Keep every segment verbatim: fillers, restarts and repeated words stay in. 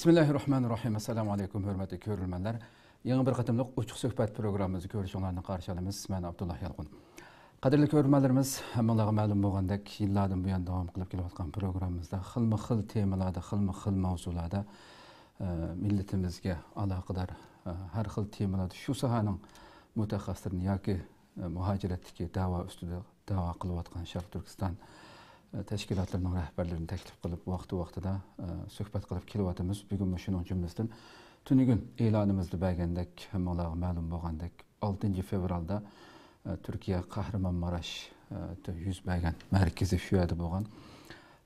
بىسمىللاھىررەھمانىررەھىم. ئەسسالامۇ ئەلەيكۇم، ھۆرمەتلىك كۆرۈرمەنلەر. يېڭى بىر قېتىملىق ئوچۇق سۆھبەت پروگراممىمىزدا كۆرۈشۈڭلارنى قارشى ئالىمىز. مەن ئابدۇللا يالقۇن. قەدىرلىك كۆرۈرمەنلىرىمىز، ھەممىڭلارغا مەلۇم بولغاندەك، يىللاردىن بۇيان داۋام قىلىپ كېلىۋاتقان پروگراممىمىزدا خىلمۇ خىل تېمىلاردا، خىلمۇ خىل مەۋزۇلاردا، ئە، مىللىتىمىزگە ئالاقىدار، ئە، ھەر خىل تېمىلاردا شۇ ساھەنىڭ مۇتەخەسسىسلىرىنى ياكى، ئە، مۇھاجىرەتتىكى دەۋا ئۈستىدە دەۋا قىلىۋاتقان شەرقىي تۈركىستان، ئە، تەشكىلاتلىرىنىڭ رەھبەرلىرىنى تەكلىپ قىلىپ، ۋاقتى ۋاقتىدا، ئە، سۆھبەت قىلىپ كېلىۋاتىمىز. بۈگۈنمۇ شۇنىڭ جۈملىسىدىن تۈنۈگۈن ئېلانىمىزدا بەرگەندەك، ھەممىڭلارغا مەلۇم بولغاندەك، ئالتىنچى فېۋرالدا، ئە، تۈركىيە قەھرىمانماراش، ئە، تە يۈز بەرگەن مەركىزى شۇ يەردە بولغان،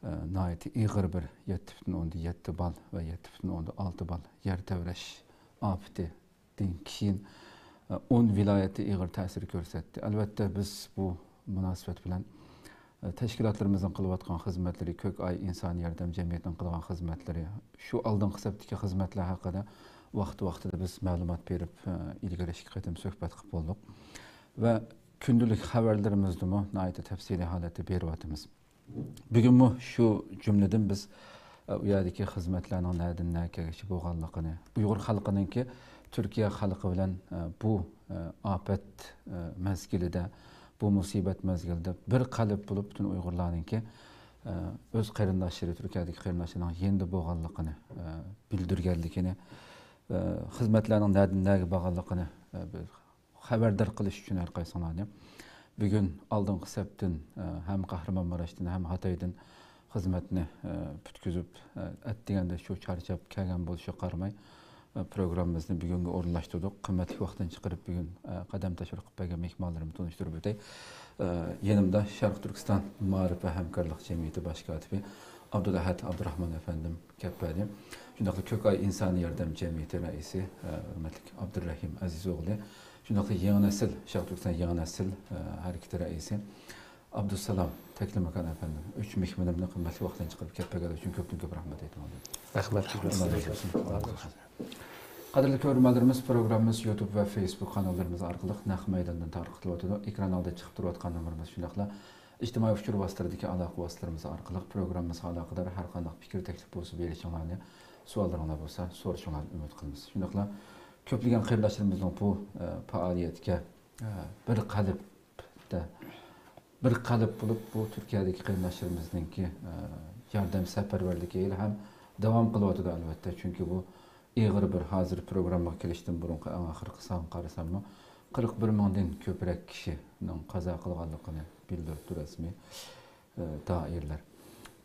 ئە، ناھايىتى ئېغىر بىر يەتتە پۈتۈن ئوندىن يەتتە بال ۋە يەتتە پۈتۈن ئوندىن ئالتە بال يەر تەۋرەش ئاپىتى دىن كېيىن، ئە، ئون ۋىلايەتتە ئېغىر تەسىر كۆرسەتتى. ئەلۋەتتە، بىز بۇ مۇناسىۋەت بىلەن، ئە، تەشكىلاتلىرىمىزنىڭ قىلىۋاتقان خىزمەتلىرى، كۆك ئاي ئىنسانىي ياردەم جەمئىيىتىنىڭ قىلغان خىزمەتلىرى، شۇ ئالدىنقى سەپتىكى خىزمەتلەر ھەققىدە ۋاقتى-ۋاقتىدا بىز مەلۇمات بېرىپ، ئە، ئىلگىرى ئىككى قېتىم سۆھبەت قىلىپ بولدۇق. ۋە كۈندىلىك خەۋەرلىرىمىزدىمۇ ناھايىتى تەپسىلىي ھالەتتە بېرىۋاتىمىز. بۈگۈنمۇ شۇ جۈملىدىن بىز، ئە، ئۇ يەردىكى خىزمەتلەرنىڭ نەدىن نەگىچە بولغانلىقىنى، ئۇيغۇر خەلقىنىڭكى تۈركىيە خەلقى بىلەن، ئە، بۇ، ئە، ئاپەت، ئە، مەزگىلىدە، بۇ مۇسىبەت مەزگىلىدە بىر قەلب بولۇپ، پۈتۈن ئۇيغۇرلارنىڭكى، ئە، ئۆز قېرىنداشلىرى، تۈركىيەدىكى قېرىنداشلىرىنىڭ يېنىدا بولغانلىقىنى، ئە، بىلدۈرگەنلىكىنى، ئە، خىزمەتلەرنىڭ نەدىن نەگە بارغانلىقىنى، ئە، بىر خەۋەردار قىلىش ئۈچۈن ھەر قايسىڭلارنى بۈگۈن ئالدىنقى سەپتىن، ئە، ھەم قەھرىمانماراشتىن، ھەم ھاتايدىن خىزمەتنى، ئە، پۈتكۈزۈپ، ئە، ئەتىگەندە شۇ چارچاپ كەلگەن بولۇشىغا قارىماي، ئە، پروگراممىمىزنى بۈگۈنگە ئورۇنلاشتۇردۇق. قىممەتلىك ۋاقتىنى چىقىرىپ، بۈگۈن، ئە، قەدەم تەشرىپ قىلىپ بەرگەن مېھمانلىرىمنى تونۇشتۇرۇپ ئۆتەي. ئە، يېنىمدا شەرقىي تۈركىستان مائارىپ ۋە ھەمكارلىق جەمئىيىتى باش كاتىپى ئابدۇلئەھەد ئابدۇراخمان ئەپەندىم كەپ بەردى. شۇنداقلا كۆك ئاي ئىنسانىي ياردەم جەمئىيىتى رەئىسى، ئە، ھۆرمەتلىك ئابدۇرەھىم ئەزىز ئوغلى. شۇنداقلا يېڭى نەسىل، شەرقىي تۈركىستان يېڭى نەسىل، ئە، ھەرىكىتى رەئىسى ئابدۇسالام تەكلىماكان ئەپەندىم. ئۈچ مېھمىنىمنى قىممەتلىك ۋاقتىنى چىقىرىپ كەپ بەرگەنلىكى ئۈچۈن كۆپتىن كۆپ رەھمەت ئېيتىمەن. رەھمەت. قەدىرلىك كۆرۈرمەنلىرىمىز، پروگراممىمىز يۇتۇب ۋە فېيسبۇك قاناللىرىمىز ئارقىلىق نەق مەيداندىن تارقىتىلىۋاتىدۇ. ئېكران ئالدىدا چىقىپ تۇرۇۋاتقان نومۇرىمىز، شۇنداقلا ئىجتىمائىي ئۇچۇر ۋاسىتىلىرىدىكى ئالاقە ۋاسىتىلىرىمىز ئارقىلىق پروگراممىمىزغا ئالاقىدار ھەر قانداق پىكىر، تەكلىپ بولسا بېرىشىڭلارنى، سوئاللىرىڭلار بولسا سورىشىڭلارنى ئۈمىد قىلىمىز. شۇنداقلا كۆپلىگەن قېرىنداشلىرىمىزنىڭ بۇ، ئە، پائالىيەتكە، ئە، بىر قەلبدە، بىر قەلب بولۇپ، بۇ تۈركىيەدىكى قېرىنداشلىرىمىزنىڭكى، ئە، ياردەم سەپەرۋەرلىكى ھېلىھەم داۋام قىلىۋاتىدۇ، ئەلۋەتتە. چۈنكى بۇ ئېغىر بىر، ھازىر پروگراممىغا كېلىشتىن بۇرۇنقى ئەڭ ئاخىرقى سانغا قارىساممۇ، قىرىق بىر مىڭدىن كۆپرەك كىشىنىڭ قازا قىلغانلىقىنى بىلدۈرۈپتۇ رەسمىي، ئە، دائىرىلەر.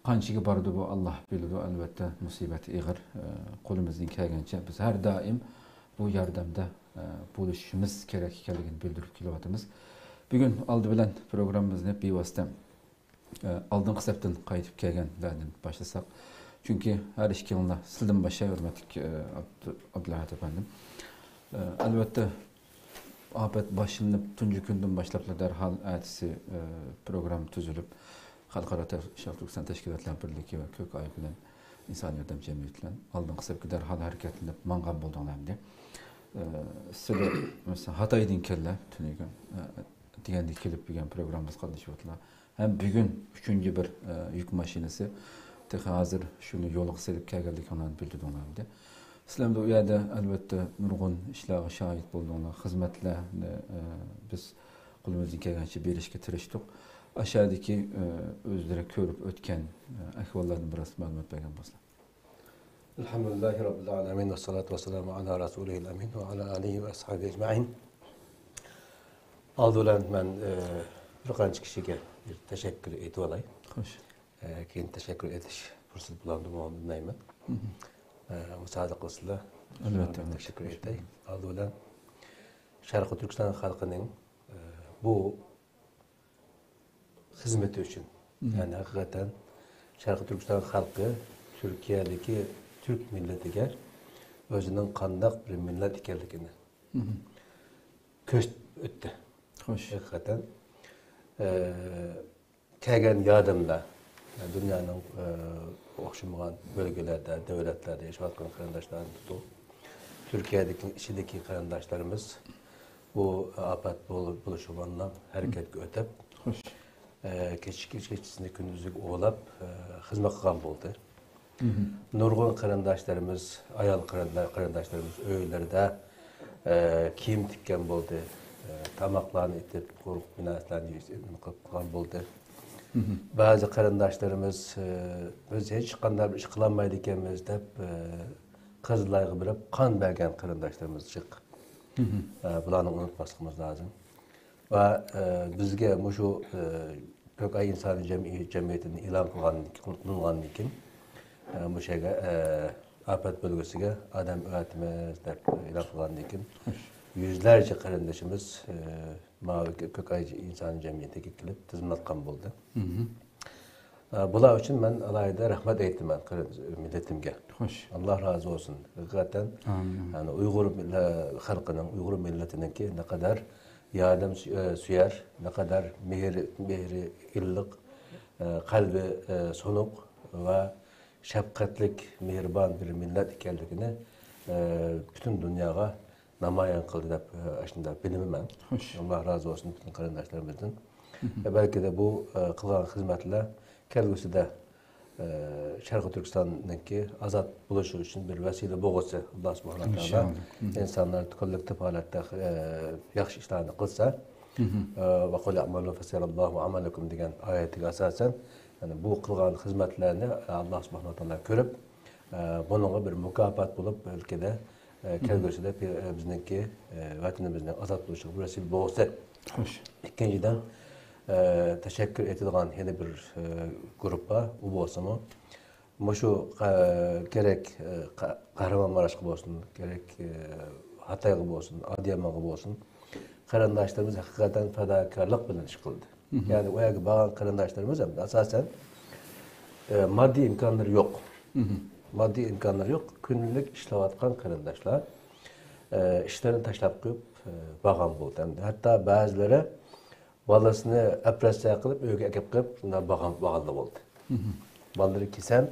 قانچىگە بارىدۇ بۇ، ئاللا بىلىدۇ. ئەلۋەتتە، مۇسىبەت ئېغىر. ئە، قولىمىزدىن كەلگەنچە بىز ھەر دائىم بۇ ياردەمدە، ئە، بولۇشىمىز كېرەك ئىكەنلىكىنى بىلدۈرۈپ كېلىۋاتىمىز. بۈگۈن ئالدى بىلەن پروگراممىمىزنى بىۋاسىتە ئە، ئالدىنقى سەپتىن قايتىپ كەلگەنلەردىن باشلىساق. چۈنكى ھەر ئىككىڭلار، سىلدىن باشلاي، ھۆرمەتلىك، ئە، ئابدۇ-، ئابدۇلئەھەد ئەپەندىم. ئە، ئەلۋەتتە، ئاپەت باشلىنىپ تۇنجى كۈندىن باشلاپلا دەرھال ئەتىسى، ئە، پروگرامما تۈزۈلۈپ، خەلقئارا تەش-، شەرقىي تۈركىستان تەشكىلاتلار بىرلىكى ۋە كۆك ئاي بىلەن ئىنسانىي ياردەم جەمئىيىتى بىلەن ئالدىنقى سەپكە دەرھال ھەرىكەتلىنىپ ماڭغان بولدۇڭلار ئەمدى. ئە، سىلەر، مەسىلەن، ھاتايدىن كەللە تۈنۈگۈن، ئە، دېگەندە كېلىپ بۈگۈن پروگراممىمىزغا قاتنىشىۋاتىدۇ. ھەم بۈگۈن ئۈچىنچى بىر، ئە، يۈك ماشىنىسى تېخى ھازىر شۇنى يولغا سېلىپ كەلگەنلىكىڭلارنى بىلدۈردۈڭلار ئەمدى. سىلەر ئەمدى ئۇ يەردە، ئەلۋەتتە، نۇرغۇن ئىشلارغا شاھىت بولدۇڭلار، خىزمەتلەرنى، ئە، بىز قولىمىزدىن كەلگەنچە بېرىشكە تىرىشتۇق. ئاشۇ يەردىكى، ئە، ئۆزلىرى كۆرۈپ ئۆتكەن، ئە، ئەھۋاللاردىن بىراز مەلۇمات بەرگەن بولسىلا. ئەلھەمدۇلىللاھى رەببىل ئالەمىن، ۋەسسالاتۇ ۋەسسالامۇ ئالا رەسۇلىھىل ئەمىن ۋە ئالا ئالىھى ۋە ئەسھابىھى ئەجمەئىن. ئالدى بىلەن مەن، ئە، بىر قانچە كىشىگە بىر تەشەككۈر ئېيتىۋالاي. خوش. ئە، كېيىن تەشەككۈر ئېيتىش پۇرسىتى بولامدۇ، بولمامدۇ بىلمەيمەن. مھم. ئە، مۇسادىقە قىلسىلا، ئەلۋەتتە، شۇلارغا بىر ئەلۋەتتە. تەشەككۈر ئېيتەي. ئالدى بىلەن شەرقىي تۈركىستان خەلقىنىڭ، ئە، بۇ خىزمىتى ئۈچۈن. مم. يەنى ھەقىقەتەن شەرقىي تۈركىستان خەلقى تۈركىيەدىكى تۈرك مىللىتىگە ئۆزىنىڭ قانداق بىر مىللەت ئىكەنلىكىنى مم. كۆرسىتىپ ئۆتتى. خوش. ھەقىقەتەن، ئە، كەلگەن ياردەملەر دۇنيانىڭ، ئە، ئوخشىمىغان بۆلگىلەردە، دۆلەتلەردە ياشاۋاتقان قېرىنداشلارنى تۇتۇپ، تۈركىيەدىكى ئىچىدىكى قېرىنداشلىرىمىز بۇ ئاپەت بول-، بولۇشى بىلەن ھەرىكەتكە ئۆتۈپ، خوش. ئە، كېچە-، كېچىسىنى كۈندۈزىگە ئۇلاپ، ئە، خىزمەت قىلغان بولدى. نۇرغۇن قېرىنداشلىرىمىز، ئايال قېرىندا-، قېرىنداشلىرىمىز ئۆيلىرىدە، ئە، كىيىم تىككەن بولدى. ئە، تاماقلارنى ئېتىپ، قۇرۇق نەرسىلەرنى يېيىش قىلغان بولدى. بەزى قېرىنداشلىرىمىز، ئە، «بىز ھېچقانداق بىر ئىش قىلالمايدىكەنمىز» دەپ، ئە، قىزىللايغا بېرىپ قان بەرگەن قېرىنداشلىرىمىز جىق. ئە، بۇلارنى ئۇنتۇماسلىقىمىز لازىم. ۋە، ئە، بىزگە مۇشۇ، ئە، كۆك ئاي ئىنسانىي جەمئىي-، جەمئىيىتىنى ئېلان قىلغاندىن كېيىن، قۇرۇلغاندىن كېيىن، ئە، مۇشۇ يەرگە، ئە، ئاپەت بۆلگىسىگە ئادەم ئەۋەتىمىز دەپ ئېلان قىلغاندىن كېيىن، يۈزلەرچە قېرىندىشىمىز، ئە، ماۋۇ كۆك ئاي ئىنسانىي جەمئىيىتىگە كېلىپ تىزىملاتقان بولدى. ئە، بۇلار ئۈچۈن مەن ئالاھىدە رەھمەت ئېيتىمەن قېرىن-، مىللىتىمگە. خوش. ئاللا رازى بولسۇن. ھەقىقەتەن، ئامىن. يەنى ئۇيغۇر مىللە-، خەلقىنىڭ، ئۇيغۇر مىللىتىنىڭكى نەقەدەر ياردەم سۆ-، سۆيەر، نەقەدەر مېھرى، مېھرى ئىللىق، ئە، قەلبى، ئە، سۇنۇق ۋە شەپقەتلىك، مېھرىبان بىر مىللەت ئىكەنلىكىنى، ئە، پۈتۈن دۇنياغا نامايان قىلدى دەپ، ئە، ئاشۇنداق بىلىمەن مەن. خوش. ئاللا رازى بولسۇن پۈتۈن قېرىنداشلىرىمىزدىن. ئە، بەلكىدە بۇ، ئە، قىلغان خىزمەتلەر كەلگۈسىدە، ئە، شەرقىي تۈركىستاننىڭكى ئازاد بولۇشى ئۈچۈن بىر ۋەسىلە بولغۇسى، ئاللا سۇبھانەھۇ ۋە تائالا ئىنشاللا. ئىنسانلار كوللېكتىپ ھالەتتە، ئە، ياخشى ئىشلارنى قىلسا، ئە، «ۋە قۇل ئەمەلۇ فەسەيەراللاھۇ ئەمەلەكۇم» دېگەن ئايەتكە ئاساسەن، يەنى بۇ قىلغان خىزمەتلەرنى ئاللا سۇبھانەھۇ ۋە تائالا كۆرۈپ، ئە، بۇنىڭغا بىر مۇكاپات بولۇپ، بەلكىدە، ئە، كەلگۈسىدە پى-، ئە، بىزنىڭكى، ئە، ۋەتىنىمىزنىڭ ئازاد بولۇشىغا بىر ۋەسىلە بولغۇسى. خوش. ئىككىنچىدىن، ئە، تەشەككۈر ئېيتىدىغان يەنە بىر، ئە، گۇرۇپپا، ئۇ بولسىمۇ، مۇشۇ، ئە، گېرەك، ئە، قە-، قەھرىمانماراشقا بولسۇن، گېرەك، ئە، ھاتايغا بولسۇن، ئادىيامانغا بولسۇن، قېرىنداشلىرىمىز ھەقىقەتەن پىداكارلىق بىلەن ئىش قىلدى. يەنى ئۇ يەرگە بارغان قېرىنداشلىرىمىز ھەم ئاساسەن، ئە، ماددىي ئىمكانلىرى يوق. ماددىي ئىمكانلىرى يوق. كۈندىلىك ئىشلەۋاتقان قېرىنداشلار، ئە، ئىشلىرىنى تاشلاپ قويۇپ، ئە، بارغان بولدى. ھەتتا بەزىلىرى بالىسىنى ئوپېراتسىيە قىلىپ، ئۆيگە ئەكەپ قىلىپ، شۇنداق بارغان، بارغانلار بولدى. بالىلىرى كېسەل،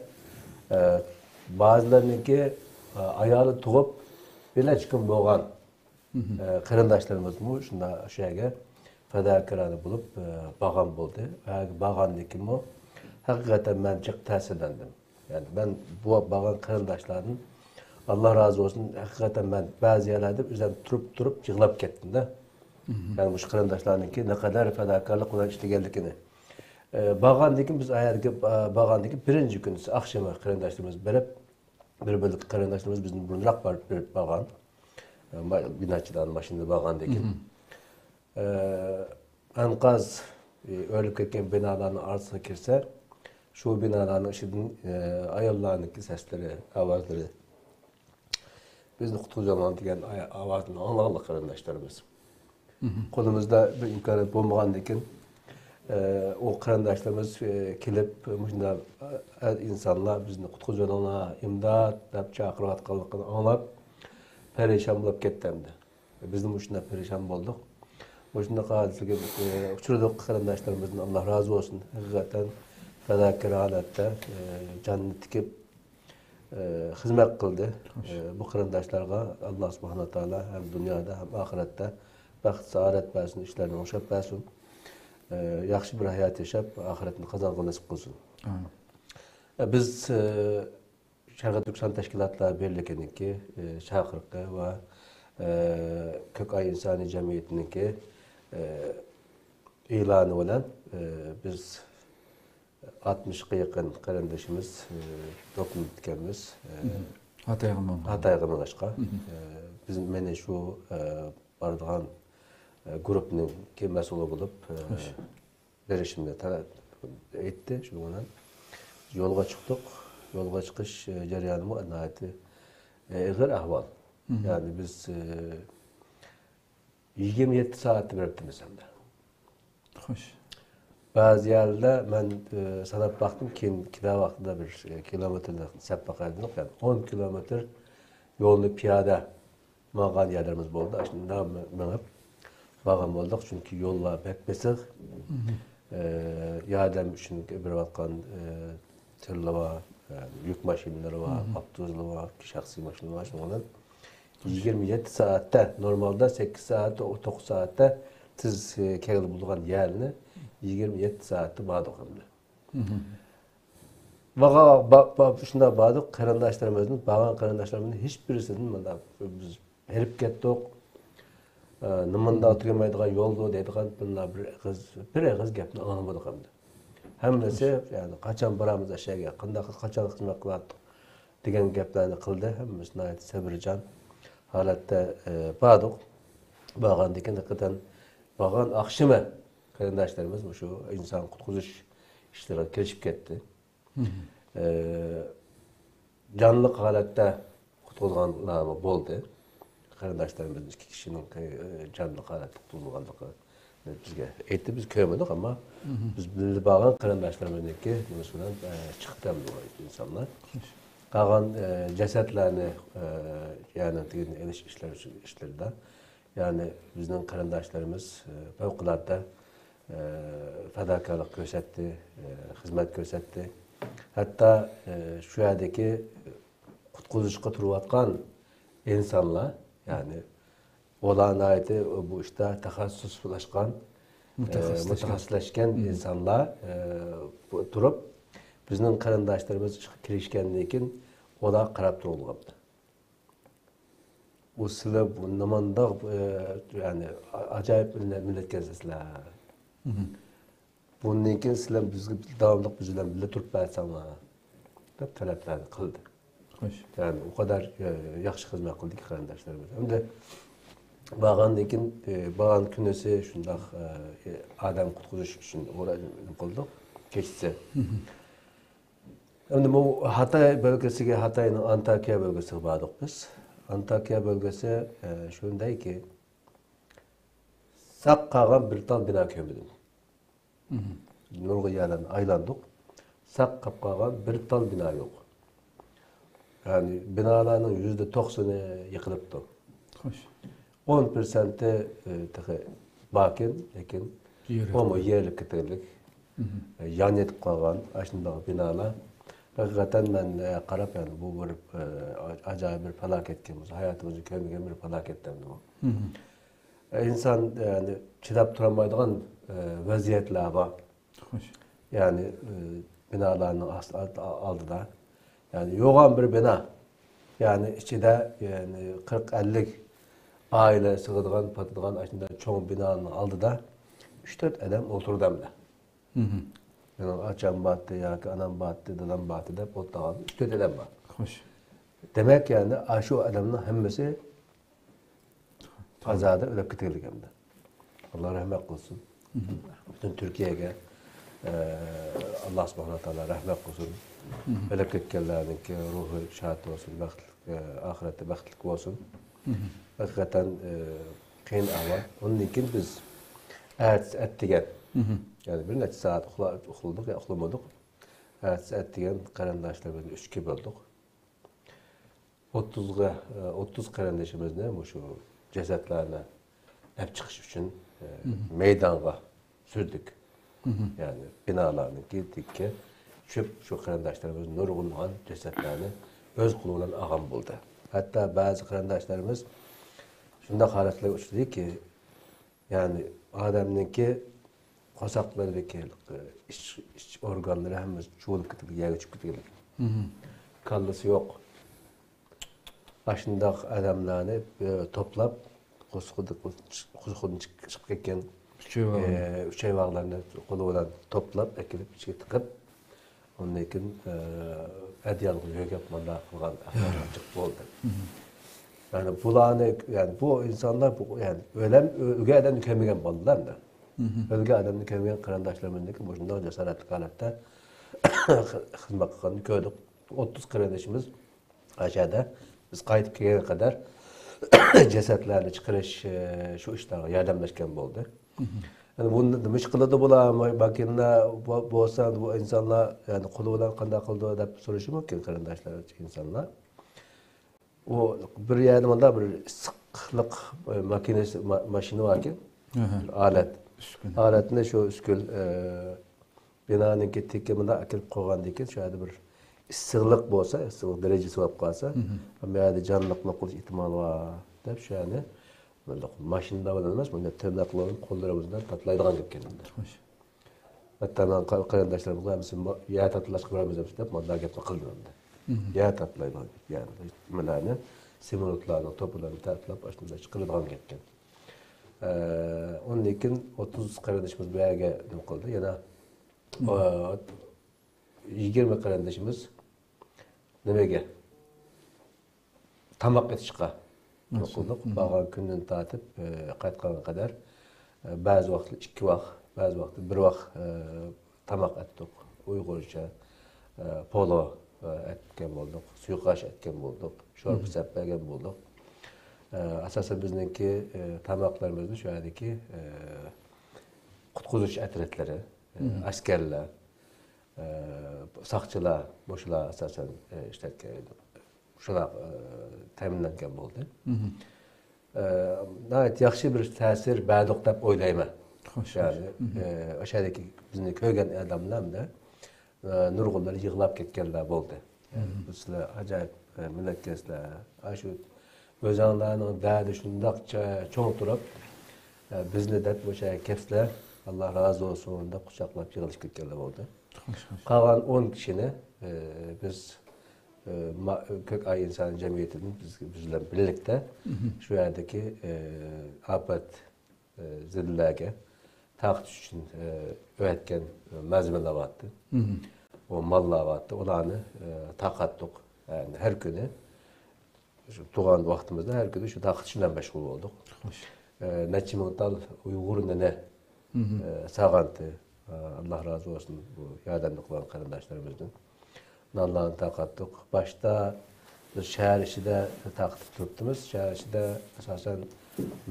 ئە، بەزىلىرىنىڭكى، ئە، ئايالى تۇغۇپ، بىر نەچچە كۈن بولغان. ئە، قېرىنداشلىرىمىزمۇ شۇنداق شۇ يەرگە پىداكارانە بولۇپ، ئە، بارغان بولدى. ئە، بارغاندىن كېيىنمۇ ھەقىقەتەن مەن جىق تەسىرلەندىم. يەنى مەن بۇ بارغان قېرىنداشلاردىن ئاللا رازى بولسۇن، ھەقىقەتەن مەن بەزى يەرلەردە ئۆزۈم تۇرۇپ، تۇرۇپ يىغلاپ كەتتىم-دە. يەنى مۇشۇ قېرىنداشلارنىڭكى نەقەدەر پىداكارلىق بىلەن ئىشلىگەنلىكىنى. ئە، بارغاندىن كېيىن بىز ئايەرگە، ئە، بارغاندىن كېيىن بىرىنچى كۈنى ئاخشىمى قېرىنداشلىرىمىز بېرىپ، بىر بىرلىك قېرىنداشلىرىمىز بىزدىن بۇرۇنراق بارىپ بېرىپ بارغان. ئە، ما-، بىناچىلار ماشىنىدا بارغاندىن كېيىن. ئە، ئەنقاز، ئە، ئۆرۈلۈپ كەتكەن بىنالارنىڭ ئارىسىغا كىرسە، شۇ بىنالارنىڭ ئىچىدىن، ئە، ئاياللارنىڭكى سەسلىرى، ئاۋازلىرى، «بىزنى قۇتقۇزۇۋېلىڭ» دېگەن ئاي-، ئاۋازنى ئاڭلىغانلىق قېرىنداشلىرىمىز. قولىمىزدا بىر ئىمكانىيەت بولمىغاندىكىن، ئە، ئۇ قېرىنداشلىرىمىز، ئە، كېلىپ، مۇشۇنداق، ئە، ئىنسانلار بىزنى قۇتقۇزۇۋېلىڭلار، ئىمداد دەپ چاقىرىۋاتقانلىقىنى ئاڭلاپ، پەرىشان بولۇپ كەتتى ئەمدى. بىزمۇ شۇنداق پەرىشان بولدۇق. مۇشۇنداق ھادىسىگە، ئە، ئۇچرىدۇق. قېرىنداشلىرىمىزدىن ئاللا رازى بولسۇن. ھەقىقەتەن پىداكار ھالەتتە، ئە، جانىنى تىكىپ، ئە، خىزمەت قىلدى. خوش. ئە، بۇ قېرىنداشلارغا ئاللا سۇبھانەھۇ ۋە تائالا ھەم دۇنيادا ھەم ئاخىرەتتە بەخت، سائادەت بەرسۇن، ئىشلىرىنى ئوڭشاپ بەرسۇن. ئە، ياخشى بىر ھايات ياشاپ، ئاخىرەتنى قازانغىلى نېسىپ قىلسۇن. ئامىن. ئە، بىز، ئە، شەرقىي تۈركىستان تەشكىلاتلار بىرلىكىنىڭكى، ئە، چاقىرىقى ۋە، ئە، كۆك ئاي ئىنسانىي جەمئىيىتىنىڭكى، ئە، ئېلانى بىلەن، ئە، بىز ئاتمىشقا يېقىن قېرىندىشىمىز، ئە، توپلىنىپتىكەنمىز. ئە، ھاتايغا ماڭغان. ھاتايغا مېڭىشقا. ئە، بىز، مېنى شۇ، ئە، بارىدىغان، ئە، گۇرۇپپىنىڭكى مەسئۇلى بولۇپ، ئە، خوش. بېرىشىمنى تا-، ئېيتتى. شۇنىڭ بىلەن يولغا چىقتۇق. يولغا چىقىش، ئە، جەريانىمۇ ناھايىتى، ئە، ئېغىر ئەھۋال. يەنى بىز، ئە، يىگىرمە يەتتە سائەتتە بېرىپتىمىز ئەمدى. خوش. بەزى يەرلەردە مەن، ئە، ساناپ باقتىم، كېيىن كېلەر ۋاقتىدا بىر، ئە، كىلومېتىرنى سەپ باقاي دېدۇق. يەنى ئون كىلومېتىر يولنى پىيادە ماڭغان يەرلىرىمىز بولدى. ئاشۇنداق مېڭىپ بارغان بولدۇق، چۈنكى يوللار بەك بېسىق. ئە، ياردەم ئۈچۈن بېرىۋاتقان، ئە، تىرلار بار، ئە، يۈك ماشىنىلىرى بار، ئاپتوبۇسلار بار، شەخسىي ماشىنىلار بار. شۇنىڭ بىلەن يىگىرمە يەتتە سائەتتە، نورمالدا سەككىز سائەت، توققۇز سائەتتە تېز، ئە، كەلگىلى بولىدىغان يەرنى يىگىرمە يەتتە سائەتتە باردۇق ئەمدى. بارغان، با-، با-، شۇنداق باردۇق، قېرىنداشلىرىمىزدىن، بارغان قېرىنداشلىرىمىزدىن ھېچ بىرسىدىن مۇنداق بىز ھېرىپ كەتتۇق، ئە، نېمانداق تۈگىمەيدىغان يولدۇ دەيدىغان مۇنداق بىر ئېغىز، بىر ئېغىز گەپنى ئاڭلىمىدۇق ئەمدى. ھەممىسى، يەنى، قاچان بارىمىز ئەشەگە، قانداق، قاچان خىزمەت قىلاتتۇق دېگەن گەپلەرنى قىلدى. ھەممىسى ناھايىتى سەۋرجان ھالەتتە، ئە، باردۇق. بارغاندىن كېيىن ھەقىقەتەن بارغان ئاخشىمى قېرىنداشلىرىمىز مۇشۇ ئىنسان قۇتقۇزۇش ئىشلىرىغا كىرىشىپ كەتتى. ئە، جانلىق ھالەتتە قۇتقۇزغانلارمۇ بولدى. قېرىنداشلىرىمىزدىن ئىككى كىشىنىڭ، ئە، جانلىق ھالەتتە قۇتقۇزۇلغانلىقى بىزگە ئېيتتى، بىز كۆرمىدۇق، ئەمما بىز بىللە بارغان قېرىنداشلىرىمىزنىڭكى نېمىسى بىلەن، ئە، چىقتى ئەمدى ئۇ ئىنسانلار. قالغان، ئە، جەسەتلەرنى، ئە، يەرنىڭ تېگىدىن ئېلىش ئىشلىرى، ئىشلىرىدا، يەنى بىزنىڭ قېرىنداشلىرىمىز، ئە، پەۋقۇلئاددە، ئە، پەداكارلىق كۆرسەتتى، ئە، خىزمەت كۆرسەتتى. ھەتتا، ئە، شۇ يەردىكى قۇتقۇزۇشقا تۇرۇۋاتقان ئىنسانلار، يەنى ئۇلار ناھايىتى بۇ ئىشتا تەخەسسۇسلاشقان، ئە، مۇتەخەسسىسلەشكەن. مۇتەخەسسىسلەشكەن ئىنسانلار، ئە، بۇ، تۇرۇپ، بىزنىڭ قېرىنداشلىرىمىز ئىشقا كىرىشكەندىن كېيىن ئۇلار قاراپ تۇرۇۋالغان. ئۇ سىلەر بۇ نېمانداق، ئە، يەنى ئاجايىپ مىللەت، مىللەتكەنسىز سىلەر. بۇندىن كېيىن سىلەر بىزگە داۋاملىق بىز بىلەن بىللە تۇرۇپ بەرسەڭلار دەپ تەلەپلەرنى قىلدى. خوش. يەنى ئۇ قەدەر، ئە، ياخشى خىزمەت قىلدىكى قېرىنداشلىرىمىز. ئەمدى بارغاندىن كېيىن، ئە، بارغان كۈنىسى شۇنداق، ئە، ئادەم قۇتقۇزۇش ئۈچۈن نېمە قىلدۇق كېچىسى. ئەمدى بۇ خىتاي بۆلگىسىگە، خىتاينىڭ ئانتاكىيا بۆلگىسىگە باردۇق بىز. ئانتاكىيا بۆلگىسى، ئە، شۇندايكى، ساق قالغان بىر تال بىنا كۆرمىدىم. نۇرغۇن يەرلەرنى ئايلاندۇق. ساق قاپ قالغان بىر تال بىنا يوق. يەنى بىنالارنىڭ يۈزدە توقسىنى يىقىلىپتۇ. خوش. ئون پىرسەنتى، ئى، تېخى باركەن، لېكىن يېرىلىپ ئۇمۇ قالغان. يېرىلىپ كېتەرلىك. ئى، يان يېتىپ قالغان ئاشۇنداق بىنالار. ھەقىقەتەن مەن، ئى، قاراپ، يەنى بۇ بىر، ئى، ئاجايىپ بىر پالاكەتكە، ھاياتىمىزدا كۆرمىگەن بىر پالاكەت ئەمدى بۇ. ئى، ئىنسان، يەنى چىداپ تۇرالمايدىغان، ئى، ۋەزىيەتلەر بار. خوش. يەنى، ئى، بىنالارنىڭ ئاست-، ئالدىدا. يەنى يوغان بىر بىنا. يەنى ئىچىدە، يەنى قىرىق ئەللىك ئائىلە سىغىدىغان، پاتىدىغان ئاشۇنداق چوڭ بىنانىڭ ئالدىدا ئۈچ تۆت ئادەم ئولتۇرىدۇ ئەمدى. مېنىڭ ئاچام بارتتى ياكى ئانام بارتتى، دادام بارتتى دەپ ئولتۇرغان ئۈچ تۆت ئادەم بار. خوش. دېمەك، يەنى ئاشۇ ئادەمنىڭ ھەممىسى ئازادە ئۆلۈپ كېتىۋالغان ئەمدى. ئاللا رەھمەت قىلسۇن. پۈتۈن تۈركىيەگە، ئە، ئاللا سۇبھانەھۇ ۋە تائالا رەھمەت قىلسۇن. ئۆلۈپ كەتكەنلەرنىڭكى روھى شاد بولسۇن، بەختلىك، ئە، ئاخىرەتتە بەختلىك بولسۇن. ھەقىقەتەن، ئە، قىيىن ئەھۋال. ئۇندىن كېيىن بىز ئەتىسى ئەتىگەن، يەنى بىر نەچچە سائەت ئۇخلا-، ئۇخلىدۇق يا ئۇخلىمىدۇق. ئەتىسى ئەتىگەن قېرىنداشلار بىلەن ئۈچكە بۆلدۇق. ئوتتۇزغا، ئوتتۇز قېرىندىشىمىزنى مۇشۇ جەسەتلەرنى ئەپ چىقىش ئۈچۈن، مەيدانغا سۈردۇق. يەنى بىنالارنىڭكى تېگىگە چۈشۈپ، شۇ قېرىنداشلىرىمىز نۇرغۇنلىغان جەسەتلەرنى ئۆز قولى بىلەن ئالغان بولدى. ھەتتا بەزى قېرىنداشلىرىمىز شۇنداق ھالەتلەرگە ئۇچرىدىكى، يەنى ئادەمنىڭكى قورساقلىرىدىكى ئىچ، ئىچ ئورگانلىرى ھەممىسى چۇۋۇلۇپ كېتىدۇ، يەرگە چۈشۈپ كېتىدۇ. كاللىسى يوق. ئاشۇنداق ئادەملەرنى، ئە، توپلاپ، قورسىقىدا، قورسىقىدىن چىق-، چىقىپ كەتكەن، ئۈچەيۋاغ. ئە، ئۈچەيۋاغلارنى قولى بىلەن توپلاپ، ئەكېلىپ ئىچىگە تىقىپ، ئۇندىن كېيىن، ئە، ئەدىيالغا يۆگەپ مۇنداق قىلغان ئەھۋال جىق بولدى. يەنى بۇلارنى، يەنى بۇ ئىنسانلار، بۇ، يەنى ئۆلەم، ئۆ-، ئۆلگەن ئادەمنى كۆرمىگەن بالىلار ئەمدى. ئۆلگەن ئادەمنى كۆرمىگەن قېرىنداشلىرىمىزنىڭكى مۇشۇنداق جاسارەتلىك ھالەتتە خىزمەت قىلغىنىنى كۆردۇق. ئوتتۇز قېرىندىشىمىز ئاشۇ يەردە بىز قايتىپ كەلگەنگە قەدەر جەسەتلەرنى چىقىرىش، ئە، شۇ ئىشلارغا ياردەملەشكەن بولدى. يەنى بۇنى نېمە ئىش قىلىدۇ بۇلار؟ ماكىنىلار بو-، بولسا، بۇ ئىنسانلار، يەنى قولى بىلەن قانداق قىلىدۇ دەپ سورىشى مۇمكىن قېرىنداشلار، ئىنسانلار. ئۇ بىر يەردە مۇنداق بىر ئىسسىقلىق، ئە، ماكىنىسى، ما-، ماشىنا باركەن، بىر ئالەت. ئۈسكۈنە. ئالەتنى شۇ ئۈسكۈل، ئە، بىنانىڭكى تېگىگە مۇنداق ئەكىرىپ قويغاندىن كېيىن، شۇ يەردە بىر ئىسسىقلىق بولسا، ئىسسىقلىق دەرىجىسى بولۇپ قالسا، بۇ يەردە جانلىقنى قۇتۇلۇش ئېھتىمالى بار دەپ، شۇ يەرنى مۇنداق ماشىنا بىلەن ئەمەس، مۇنداق تىرناقلار بىلەن، قوللىرىمىز بىلەن تاتىلايدىغان گەپكەن ئەمدى. خوش. ھەتتا مانا قېرىنداشلىرىمىزغا ھەممىسى يەر تاتىلاشقا بارىمىز دەپ مۇنداق گەپنى قىلدى ئەمدى. يەر تاتىلايدىغان گەپ، يەنى مىللەتنى سېمونتلارنىڭ توپىلىرىنى تاتىلاپ ئاشۇنداق قىلىدىغان گەپكەن. ئە، ئۇندىن كېيىن ئوتتۇز قېرىندىشىمىز بۇ يەرگە نېمە قىلدى؟ يەنە، ئە، يىگىرمە قېرىندىشىمىز نېمىگە؟ تاماق ئېتىشقا نېمە قىلدۇق. قالغان كۈندىن تارتىپ، ئە، قايتقانغا قەدەر، ئە، بەزى ۋاقىتتا ئىككى ۋاق، بەزى ۋاقىتتا بىر ۋاق، ئە، تاماق ئەتتۇق. ئۇيغۇرچە، ئە، پولو، ئە، ئەتكەن بولدۇق، سۇيۇقئاش ئەتكەن بولدۇق، شورپا سەپ بەرگەن بولدۇق. ئە، ئاساسەن بىزنىڭكى، ئە، تاماقلىرىمىزنى شۇ يەردىكى، ئە، قۇتقۇزۇش ئەترەتلىرى، ئە، ئەسكەرلەر، ئە، ساقچىلار، مۇشۇلار ئاساسەن، ئە، ئىشلەتكەن ئىدۇق. شۇنداق، ئە، تەمىنلەنگەن بولدى. ئە، ناھايىتى ياخشى بىر تەسىر بەردۇق دەپ ئويلايمەن. خوش، يەنى، ئە، ئاشۇ يەردىكى بىزنى كۆرگەن ئادەملەر ھەمدە، ئە، نۇرغۇنلىرى يىغلاپ كەتكەنلەر بولدى. يەنى، بۇ سىلەر ئاجايىپ، ئە، مىللەتكەنسىلەر. ئاشۇ ئۆزۈڭلارنىڭ دەردى شۇنداق چە-، چوڭ تۇرۇپ، ئە، بىزنى دەپ مۇشۇ يەرگە كەپسىلەر، ئاللا رازى بولسۇن دەپ قۇچاقلاپ يىغلىشىپ كەتكەنلەر بولدى. خوش، خوش. قالغان ئون كىشىنى، ئە، بىز، ئە، ما-، كۆك ئاي ئىنسانىي جەمئىيىتىدىن بىز، بىز بىلەن بىرلىكتە شۇ يەردىكى، ئە، ئاپەت، ئە، زېدىلەرگە تارقىتىش ئۈچۈن، ئە، ئەۋەتكەن مالزېمىلەر بارتتى. ئۇ ماللار بارتتى. ئۇلارنى، ئە، تارقاتتۇق. يەنى ھەر كۈنى شۇ تۇرغان ۋاقتىمىزدا ھەر كۈنى شۇ تارقىتىش بىلەن مەشغۇل بولدۇق. خوش. ئە، نەچچە مىڭ تال ئۇيغۇر نېنى، ئە، ساغانتى، ئە، ئاللا رازى بولسۇن بۇ ياردەمنى قىلغان قېرىنداشلىرىمىزدىن. نانلارنى تارقاتتۇق. باشتا بىز شەھەر ئىچىدە تارقىتىپ تۇرۇپتىمىز. شەھەر ئىچىدە ئاساسەن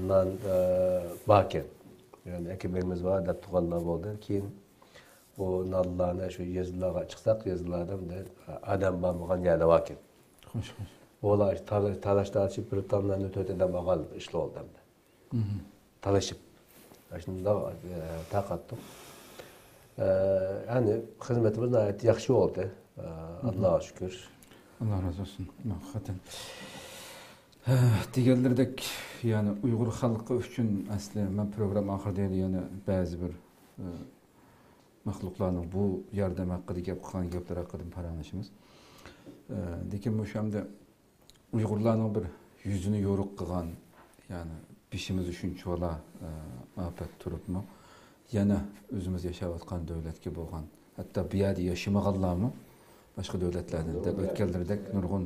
نان، ئە، باركەن. يەنى ئەكېمىگىمىز بار دەپ تۇرغانلار بولدى. كېيىن بۇ نانلارنى شۇ يېزىلارغا چىقساق، يېزىلاردا ئادەم بارمىغان يەرلەر باركەن. خوش، خوش. ئۇلار تالا-، تالاش تارتىشىپ بىر تال ناننى تۆت ئادەم ئالغان ئىشلار بولدى ئەمدى. تالىشىپ، شۇنداق، ئە، تارقاتتۇق. ئە، يەنى خىزمىتىمىز ناھايىتى ياخشى بولدى. ئە، ئاللاغا شۈكۈر. ئاللا رازى بولسۇن. ھەقىقەتەن. ھە، دېگەنلىرىدەك، يەنى ئۇيغۇر خەلقى ئۈچۈن ئەسلى مەن پروگرامما ئاخىرىدا يەنە بەزى بىر، ئە، مەخلۇقلارنىڭ بۇ ياردەم ھەققىدە گەپ قىلغان گەپلىرى ھەققىدە پاراڭلىشىمىز. ئە، لېكىن مۇشۇ ئەمدى ئۇيغۇرلارنىڭ بىر يۈزىنى يورۇق قىلغان، يەنى بېشىمىزدا شۇنچىۋالا، ئە، ئاپەت تۇرۇپمۇ، يەنە ئۆزىمىز ياشاۋاتقان دۆلەتكە بولغان، ھەتتا بۇ يەردە ياشىمىغانلارمۇ باشقا دۆلەتلەردىن دەپ ئۆتكەنلىرىدەك نۇرغۇن،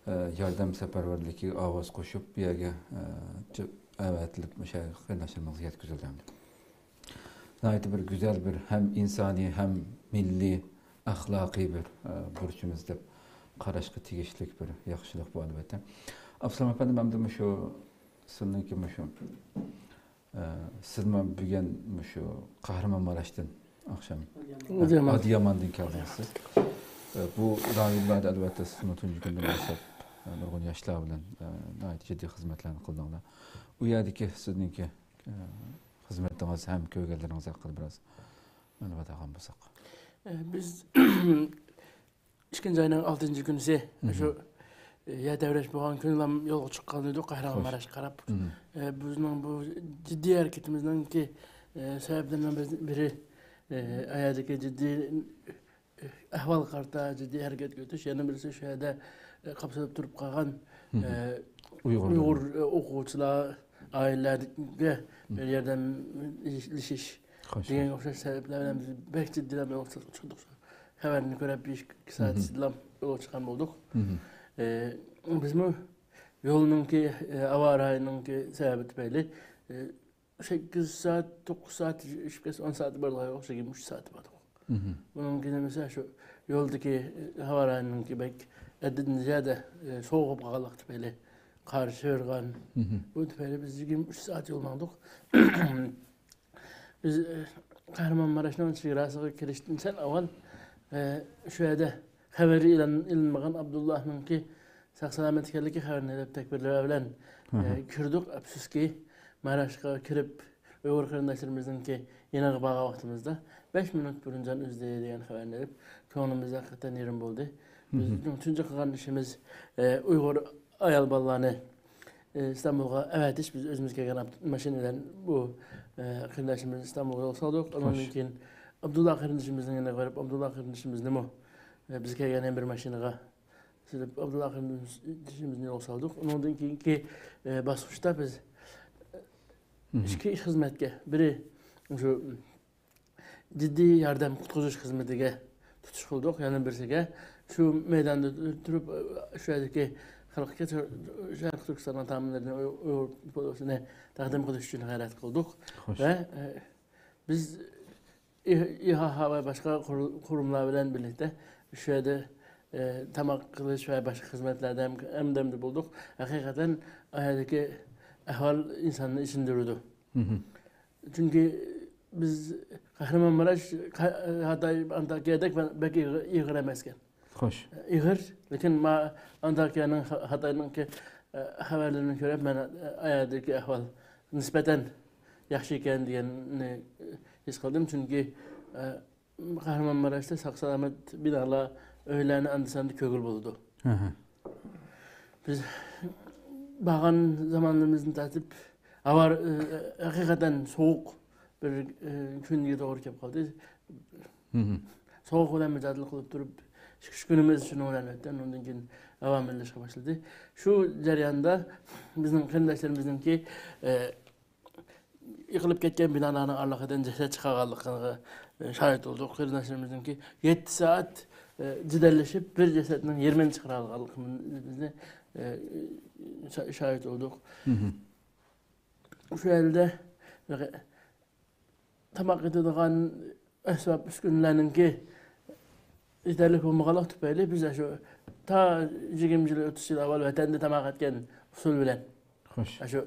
ئە، ياردەم سەپەرۋەرلىكىگە ئاۋاز قوشۇپ، بۇ يەرگە، ئە، ئەۋەتىلىپ، مۇشۇ قېرىنداشلىرىمىزغا يەتكۈزۈلدى ئەمدى. ناھايىتى بىر گۈزەل، بىر ھەم ئىنسانىي، ھەم مىللىي، ئەخلاقىي بىر، ئە، بۇرچىمىز دەپ قاراشقا تېگىشلىك بىر ياخشىلىق بۇ، ئەلۋەتتە. ئابسالام ئەپەندىم، ئەمدى مۇشۇ سىزنىڭكى مۇشۇ، ئە، سىزمۇ بۈگۈن مۇشۇ قەھرىمانماراشتىن ئاخشام ئادىيامان. ئادىياماندىن كەلدىڭىز سىز. ئە، بۇ رايونلاردا ئەلۋەتتە سىزمۇ تۇنجى كۈندىن باشلاپ، ئە، نۇرغۇن ياشلار بىلەن، ئە، ناھايىتى جىددىي خىزمەتلەرنى قىلدىڭلار. ئۇ يەردىكى سىزنىڭكى، ئە، خىزمىتىڭىز ھەم كۆرگەنلىرىڭىز ھەققىدە بىراز مەلۇمات ئالغان بولساق. ئە، بىز ئىككىنچى ئاينىڭ ئالتىنچى كۈنىسى شۇ، ئە، يەر تەۋرەش بولغان كۈنىلا يولغا چىققان ئىدۇق، قەھرىمانماراشقا قاراپ. ئە، بىزنىڭ بۇ جىددىي ھەرىكىتىمىزنىڭكى، ئە، سەۋەبلىرىنىڭ بىرى، ئە، ئايەردىكى جىددىي ئەھۋالغا قارىتا جىددىي ھەرىكەتكە ئۆتۈش، يەنە بىرسى شۇ يەردە، ئە، قاپسىلىپ تۇرۇپ قالغان، ئە، ئۇيغۇر، ئۇيغۇر، ئە، ئوقۇغۇچىلار، ئائىلىلەرگە بىر ياردەم ئېلىشىش دېگەنگە ئوخشاش سەۋەبلەر بىلەن بىز بەك جىددىيلا يولغا چىقتۇق. خەۋەرنى كۆرۈپ، بىر ئىككى سائەت ئىچىدىلا يولغا چىققان بولدۇق. ئە، بىزمۇ يولنىڭكى، ئە، ھاۋا رايىنىڭكى سەۋەبى تۈپەيلى، ئە، سەككىز سائەت، توققۇز سائەت، ئىشىپ كەتسە ئون سائەت بارلىقى يوق، يىگىرمە ئۈچ سائەت باردۇق. بۇنىڭكى نېمىسى شۇ يولدىكى، ئە، ھاۋا رايىنىڭكى بەك ھەددىدىن زىيادە، ئە، سوغۇپ قالغانلىقى تۈپەيلى، قار شىۋىرغان. بۇ تۈپەيلى بىز يىگىرمە ئۈچ سائەت يول ماڭدۇق. بىز، ئە، قەھرىمانماراشنىڭ چېگراسىغا كىرىشتىن سەل ئاۋۋال، ئە، شۇ يەردە خەۋىرى ئېلان-، ئېلىنمىغان ئابدۇللانىڭكى ساق-سالامەت ئىكەنلىكى خەۋىرىنى ئېلىپ تەكبىرلەر بىلەن، ئە، كىردۇق. ئەپسۇسكى، ماراشقا كىرىپ، ئۇيغۇر قېرىنداشلىرىمىزنىڭكى يېنىغا بارغان ۋاقتىمىزدا، بەش مىنۇت بۇرۇن جان ئۈزدى دېگەن خەۋەرنى ئېلىپ، كۆڭلىمىز ھەقىقەتەن يېرىم بولدى. بىزنىڭ تۇنجى قىلغان ئىشىمىز، ئە، ئۇيغۇر ئايال بالىلارنى، ئە، ئىستانبۇلغا ئەۋەتىش. بىز ئۆزىمىز كەلگەن ئاپت-، ماشىنا بىلەن بۇ، ئە، قېرىنداشلىرىمىزنى ئىستانبۇلغا يول سالدۇق. ئۇنىڭدىن كېيىن ئابدۇللا قېرىندىشىمىزنىڭ يېنىغا بېرىپ، ئابدۇللا قېرىندىشىمىزنىمۇ، ئە، بىز كەلگەن يەنە بىر ماشىنىغا سېلىپ، ئابدۇللا قېرىندىشىمىزنى يولغا سالدۇق. ئۇنىڭدىن كېيىنكى، ئە، باسقۇچتا بىز، ئە، ئىككى ئىش خىزمەتكە، بىرى شۇ جىددىي ياردەم قۇتقۇزۇش خىزمىتىگە تۇتۇش قىلدۇق، يەنە بىرسىگە شۇ مەيداندا تۇرۇپ، شۇ يەردىكى خەلققە شەرقىي تۈركىستاننىڭ تائاملىرىنى، ئۇيغۇر پولۇسىنى تەقدىم قىلىش ئۈچۈن غەيرەت قىلدۇق. خوش. ۋە، ئە، بىز ئىھ-، ئىھائا ۋە باشقا قۇر-، قۇرۇملار بىلەن بىرلىكتە شۇ يەردە، ئە، تاماق قىلىش ۋە باشقا خىزمەتلەردە ھەم-، ھەمدەمدە بولدۇق. ھەقىقەتەن ئۇ يەردىكى ئەھۋال ئىنساننى ئېچىندۇرىدۇ. چۈنكى بىز قەھرىمانماراش، قە-، خىتاي ئانتاكىيەدەك بەك ئېغىر، ئېغىر ئەمەسكەن. خوش. ئېغىر، لېكىن ما ئانتاكىيەنىڭ خا-، خىتاينىڭكى، ئە، خەۋەرلىرىنى كۆرۈپ، مەن، ئە، ئايەردىكى ئەھۋال نىسبەتەن ياخشى ئىكەن دېگەننى، ئە، ھېس قىلدىم. چۈنكى، ئە، قەھرىمانماراشتا ساق-سالامەت بىنالار، ئۆيلەرنى ئاندا-ساندا كۆرگىلى بولىدۇ. بىز بارغان زامانلىرىمىزدىن تارتىپ ھاۋا، ئە، ھەقىقەتەن سوغۇق بىر، ئە، كۈنگە توغرا كېلىپ قالدى. سوغۇق بىلەن مۇجادىلە قىلىپ تۇرۇپ، ئىككى ئۈچ كۈنىمىز شۇنىڭ بىلەن ئۆتتى. ئۇنىڭدىن كېيىن ئاۋام ئىللىشقا باشلىدى. شۇ جەرياندا بىزنىڭ قېرىنداشلىرىمىزنىڭكى، ئە، يىقىلىپ كەتكەن بىنالارنىڭ ئارىلىقىدىن جەسەت چىقارغانلىقىغا، ئە، شاھىت بولدۇق. قېرىنداشلىرىمىزنىڭكى يەتتە سائەت، ئە، جېدەللىشىپ، بىر جەسەتنىڭ يېرىمىنى چىقىرالىغانلىقىمىزنى، ئە، شا-، شاھىت بولدۇق. شۇ يەردە تاماق يەيدىغان ئەسۋاب ئۈسكۈنىلەرنىڭكى يېتەرلىك بولمىغانلىقى تۈپەيلى بىز شۇ تا يىگىرمە يىل، ئوتتۇز يىل ئاۋۋال ۋەتەندە تاماق ئەتكەن ئۇسۇل بىلەن، خوش. شۇ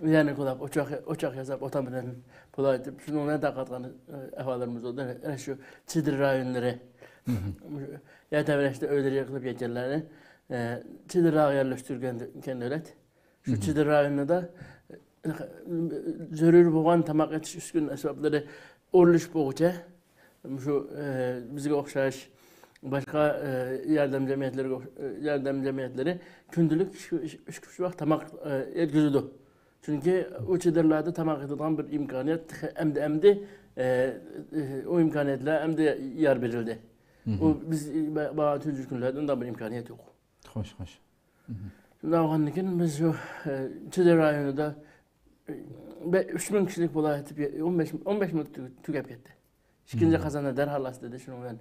يەرنى كولاپ، ئوچاق، ئوچاق ياساپ، ئوتان بىلەن پۇلاۋ ئېتىپ، شۇنىڭ بىلەن تارقاتقان، ئە، ئەھۋاللىرىمىز بولدى. ئەنە شۇ چېدىر رايونلىرى، يەر تەۋرەشتە ئۆيلىرى يىقىلىپ كەتكەنلەرنى، ئە، چېدىرلارغا يەرلەشتۈرگەن كەن دۆلەت. شۇ چېدىر رايونىدا، ئە، زۆرۈر بولغان تاماق ئېتىش ئۈسكۈنە ئەسۋابلىرى ئورۇنلىشىپ بولغۇچە، شۇ، ئە، بىزگە ئوخشاش باشقا، ئە، ياردەم جەمئىيەتلىرىگە ئوخش-، ياردەم جەمئىيەتلىرى كۈندىلىك ئىككى، ئىككى، ئۈچ ۋاق تاماق، ئە، يەتكۈزىدۇ. چۈنكى ئۇ چېدىرلاردا تاماق يەيدىغان بىر ئىمكانىيەت تېخى ئەمدى، ئەمدى، ئە، ئە، ئۇ ئىمكانىيەتلەر ئەمدى يار بېرىلدى. ئۇ بىز با-، بارغان تۇنجى كۈنلەردە ئۇنداق بىر ئىمكانىيەت يوق. خوش، خوش. شۇنداق بولغاندىكىن بىز شۇ، ئە، چېدىر رايونىدا، ئە، بە-، ئۈچ مىڭ كىشىلىك ۋىلايەت ئون بەش، ئون بەش مىنۇت تۈگە-، تۈگەپ كەتتى. ئىككىنچى قازاننى دەرھال ئاچتى، شۇنىڭ بىلەن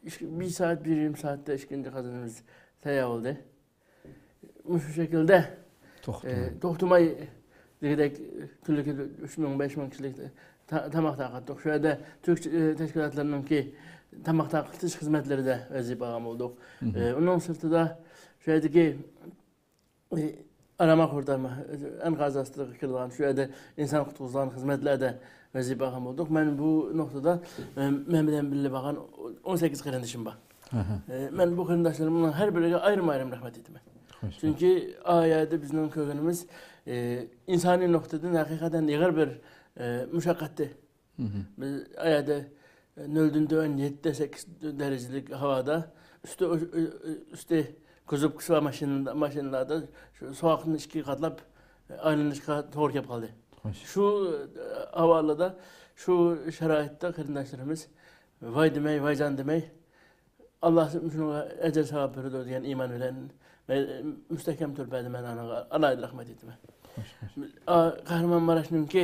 ئىش-، بىر سائەت، بىر يېرىم سائەتتە ئىككىنچى قازىنىمىز تەييار بولدى. مۇشۇ شەكىلدە، توختىماي. ئە، توختىماي دېگۈدەك كۈنلۈكىدە ئۈچ مىڭ، بەش مىڭ كىشىلىك تا-، تاماق تارقاتتۇق. شۇ يەردە تۈرك، ئە، تەشكىلاتلىرىنىڭكى تاماق تارقىتىش خىزمەتلىرىدە ۋەزىپە ئالغان بولدۇق. ئە، ئۇنىڭ سىرتىدا شۇ يەردىكى ئارامە قۇرۇتارما، ئەنقاز ئاستىغا كىرىدىغان، شۇ يەردە ئىنسان قۇتقۇزىدىغان خىزمەتلەردە ۋەزىپە ئالغان بولدۇق. مەن بۇ نۇقتىدا، ئە، مەن بىلەن بىللە بارغان ئون سەككىز قېرىندىشىم بار. ئە، مەن بۇ قېرىنداشلىرىمنىڭ ھەر بىرىگە ئايرىم-ئايرىم رەھمەت ئېيتىمەن. چۈنكى ئا يەردە بىزنىڭ كۆرگىنىمىز، ئە، ئىنسانىي نۇقتىدىن ھەقىقەتەن ئېغىر بىر، ئە، مۇشەققەتتى. بىز ئا يەردە نۆلدىن تۆۋەن يەتتە، سەككىز دەرىجىلىك ھاۋادا، ئۈستى، ئۈستى كوزۇپكىسى بار ماشىنا، ماشىنىلاردا شۇ سوغۇقنى ئىككىگە قاتلاپ ئايلىنىشقا توغرا كېلىپ قالدى. خوش. شۇ ھاۋالىدا، شۇ شارائىتتا قېرىنداشلىرىمىز ۋاي دېمەي، ۋايجان دېمەي، ئاللا شۇنىڭغا ئەجىر ساۋاب بېرىدۇ دېگەن ئىمان بىلەن مەن مۇستەھكەم تۇرۇپ بەردى. مەن ئانىڭغا ئالاھىدە رەھمەت ئېيتىمەن. خوش، خوش. ئا، قەھرىمانماراشنىڭكى،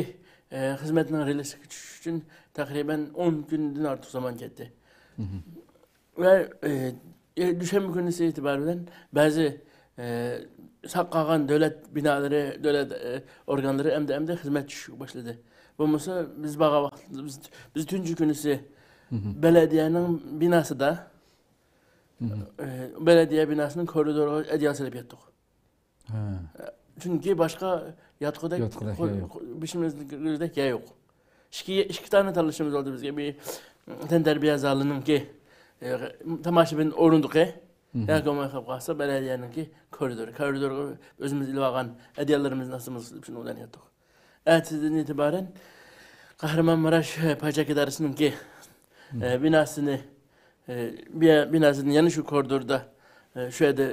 ئە، خىزمەتنىڭ رېلىسىغا چۈشۈش ئۈچۈن تەقرىبەن ئون كۈندىن ئارتۇق زامان كەتتى. ۋە، ئە، ئە، دۈشەنبە كۈنىسى ئېتىبارى بىلەن بەزى، ئە، ساق قالغان دۆلەت بىنالىرى، دۆلەت، ئە، ئورگانلىرى ئەمدى، ئەمدى خىزمەت چۈشۈشكە باشلىدى. بولمىسا بىز بارغان ۋاقىتتا بىز، بىز تۇنجى كۈنىسى بەلەدىيەنىڭ بىناسىدا، ئە، بەلەدىيە بىناسىنىڭ كورىدورىغا ئەدىيال سېلىپ ياتتۇق. چۈنكى باشقا ياتقۇدەك، ياتقۇدەك يەر يوق. بېشىمىزنى كىرگۈزگۈدەك يەر يوق. ئىككى، ئىككى دانە تاللىشىمىز بولدى بىزگە. بىر تەنتەربىيە زالىنىڭكى، ئە، تاماشىبىن ئورۇندۇقى، ياكى بولماي قالسا بەلەدىيەنىڭكى كورىدورى. كورىدورغا ئۆزىمىز ئېلىۋالغان ئەدىياللىرىمىزنى ئاستىمىزغا سېلىپ شۇنىڭ بىلەن ياتتۇق. ئەتىدىن ئېتىبارەن قەھرىمانماراش پاي چەك ئىدارىسىنىڭكى، ئە، بىناسىنى، ئە، بىناسىدىن يەنە شۇ كورىدوردا، ئە، شۇ يەردە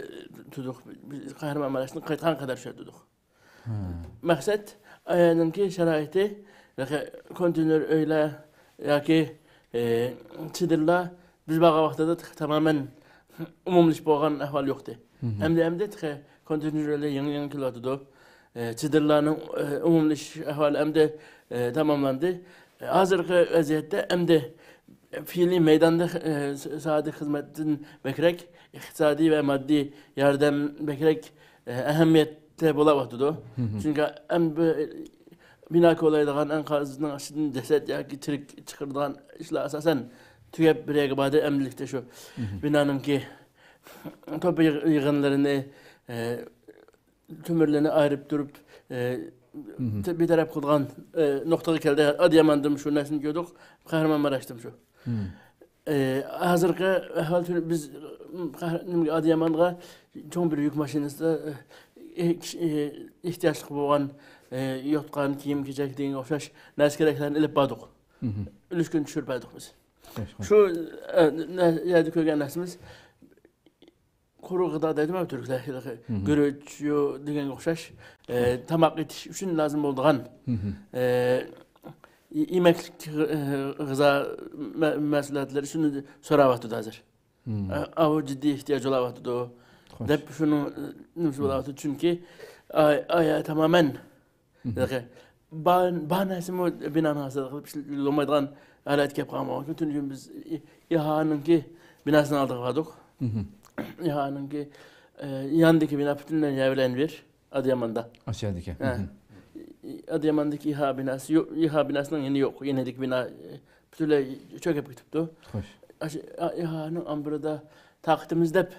تۇردۇق. بىز قەھرىمانماراشتىن قايتقان قەدەر شۇ يەردە تۇردۇق. مەقسەت، ئايەنىڭكى شارائىتى، كونتېينېر ئۆيلەر ياكى ئى، چېدىرلار بىز بارغان ۋاقتىدا تېخى تامامەن ئومۇملىشىپ بولغان ئەھۋال يوقتى. ئەمدى، ئەمدى تېخى كونتېينېرلار يېڭى، يېڭى كېلىۋاتىدۇ. ئى، چېدىرلارنىڭ، ئى، ئومۇملىشىش ئەھۋالى ئەمدى، ئى، تاماملاندى. ئى، ھازىرقى ۋەزىيەتتە ئەمدى پېئىلىي مەيداندا، ئى، س-، ساھەدىكى خىزمەتتىن بەكرەك ئىقتىسادىي ۋە ماددىي ياردەم بەكرەك، ئى، ئەھمىيەتتە بولاۋاتىدۇ. چۈنكى ئەمدى بىنا كولايدىغان ئەنقازنىڭ ئىچىدىن جەسەت ياكى تىرىك چىقىرىدىغان ئىشلار ئاساسەن تۈگەپ بىر يەرگە باردى. ئەمدىلىكتە شۇ بىنانىڭكى توپا يىغ-، يىغىنلىرىنى، ئى، تۆمۈرلىرىنى ئايرىپ تۇرۇپ، ئى، ت-، بىتەرەپ قىلىدىغان، ئى، نۇقتىغا كەلدى. ئادىياماندىمۇ شۇ نەرسىنى كۆردۇق، قەھرىمانماراشتىمۇ شۇ. ئى، ھازىرقى ئەھۋال تۈنى بىز، م، قەھر-، نېمىگە، ئادىيامانغا چوڭ بىر يۈك ماشىنىسىدا، ئى، ئى، كىش-، ئى، ئېھتىياجلىق بولغان، ئى، يوتقان، كىيىم-كېچەك دېگەنگە ئوخشاش نەرسە-كېرەكلەرنى ئېلىپ باردۇق. ئۈلۈشكۈن چۈشۈرۈپ بەردۇق بىز. شۇ، ئە، نە-، يەردە كۆرگەن نەرسىمىز قۇرۇ غىدا دەيدىغۇ تۈركلەر، ھېلىقى گۈرۈچ، يۇ دېگەنگە ئوخشاش، ئە، تاماق ئېتىش ئۈچۈن لازىم بولىدىغان، ئە، يېمەكلىك، ئە، غىزا مە-، مەھسۇلاتلىرى شۇنى سوراۋاتىدۇ ھازىر. ئە، ئاۋۇ جىددىي ئېھتىياج بولاۋاتىدۇ دەپ شۇنىڭ، ئە، نېمىسى بولاۋاتىدۇ. چۈنكى ئاي، ئاي، تامامەن بار، بار نەرسىمۇ بىنانىڭ ئاستىدا قىلىپ ئىشلىتىلمەيدىغان ھالەتكە كېلىپ قالغان بولغان. تۈنۈگۈن بىز ئىھانىڭكى بىناسىنىڭ ئالدىغا باردۇق. ئىھانىڭكى، ئە، ياندىكى بىنا پۈتۈنلەي يەرلەنۋېر، ئادىياماندا. ئاشۇ يەردىكى. ھە. ئادىياماندىكى ئىھا بىناسى يو-، ئىھا بىناسىنىڭ يېنى يوق. يېنىدىكى بىنا، ئە، پۈتۈنلەي چۆكۈپ كېتىپتۇ. خوش. ئاشۇ ئا-، ئىھانىڭ ئامبىرىدا تارقىتىمىز دەپ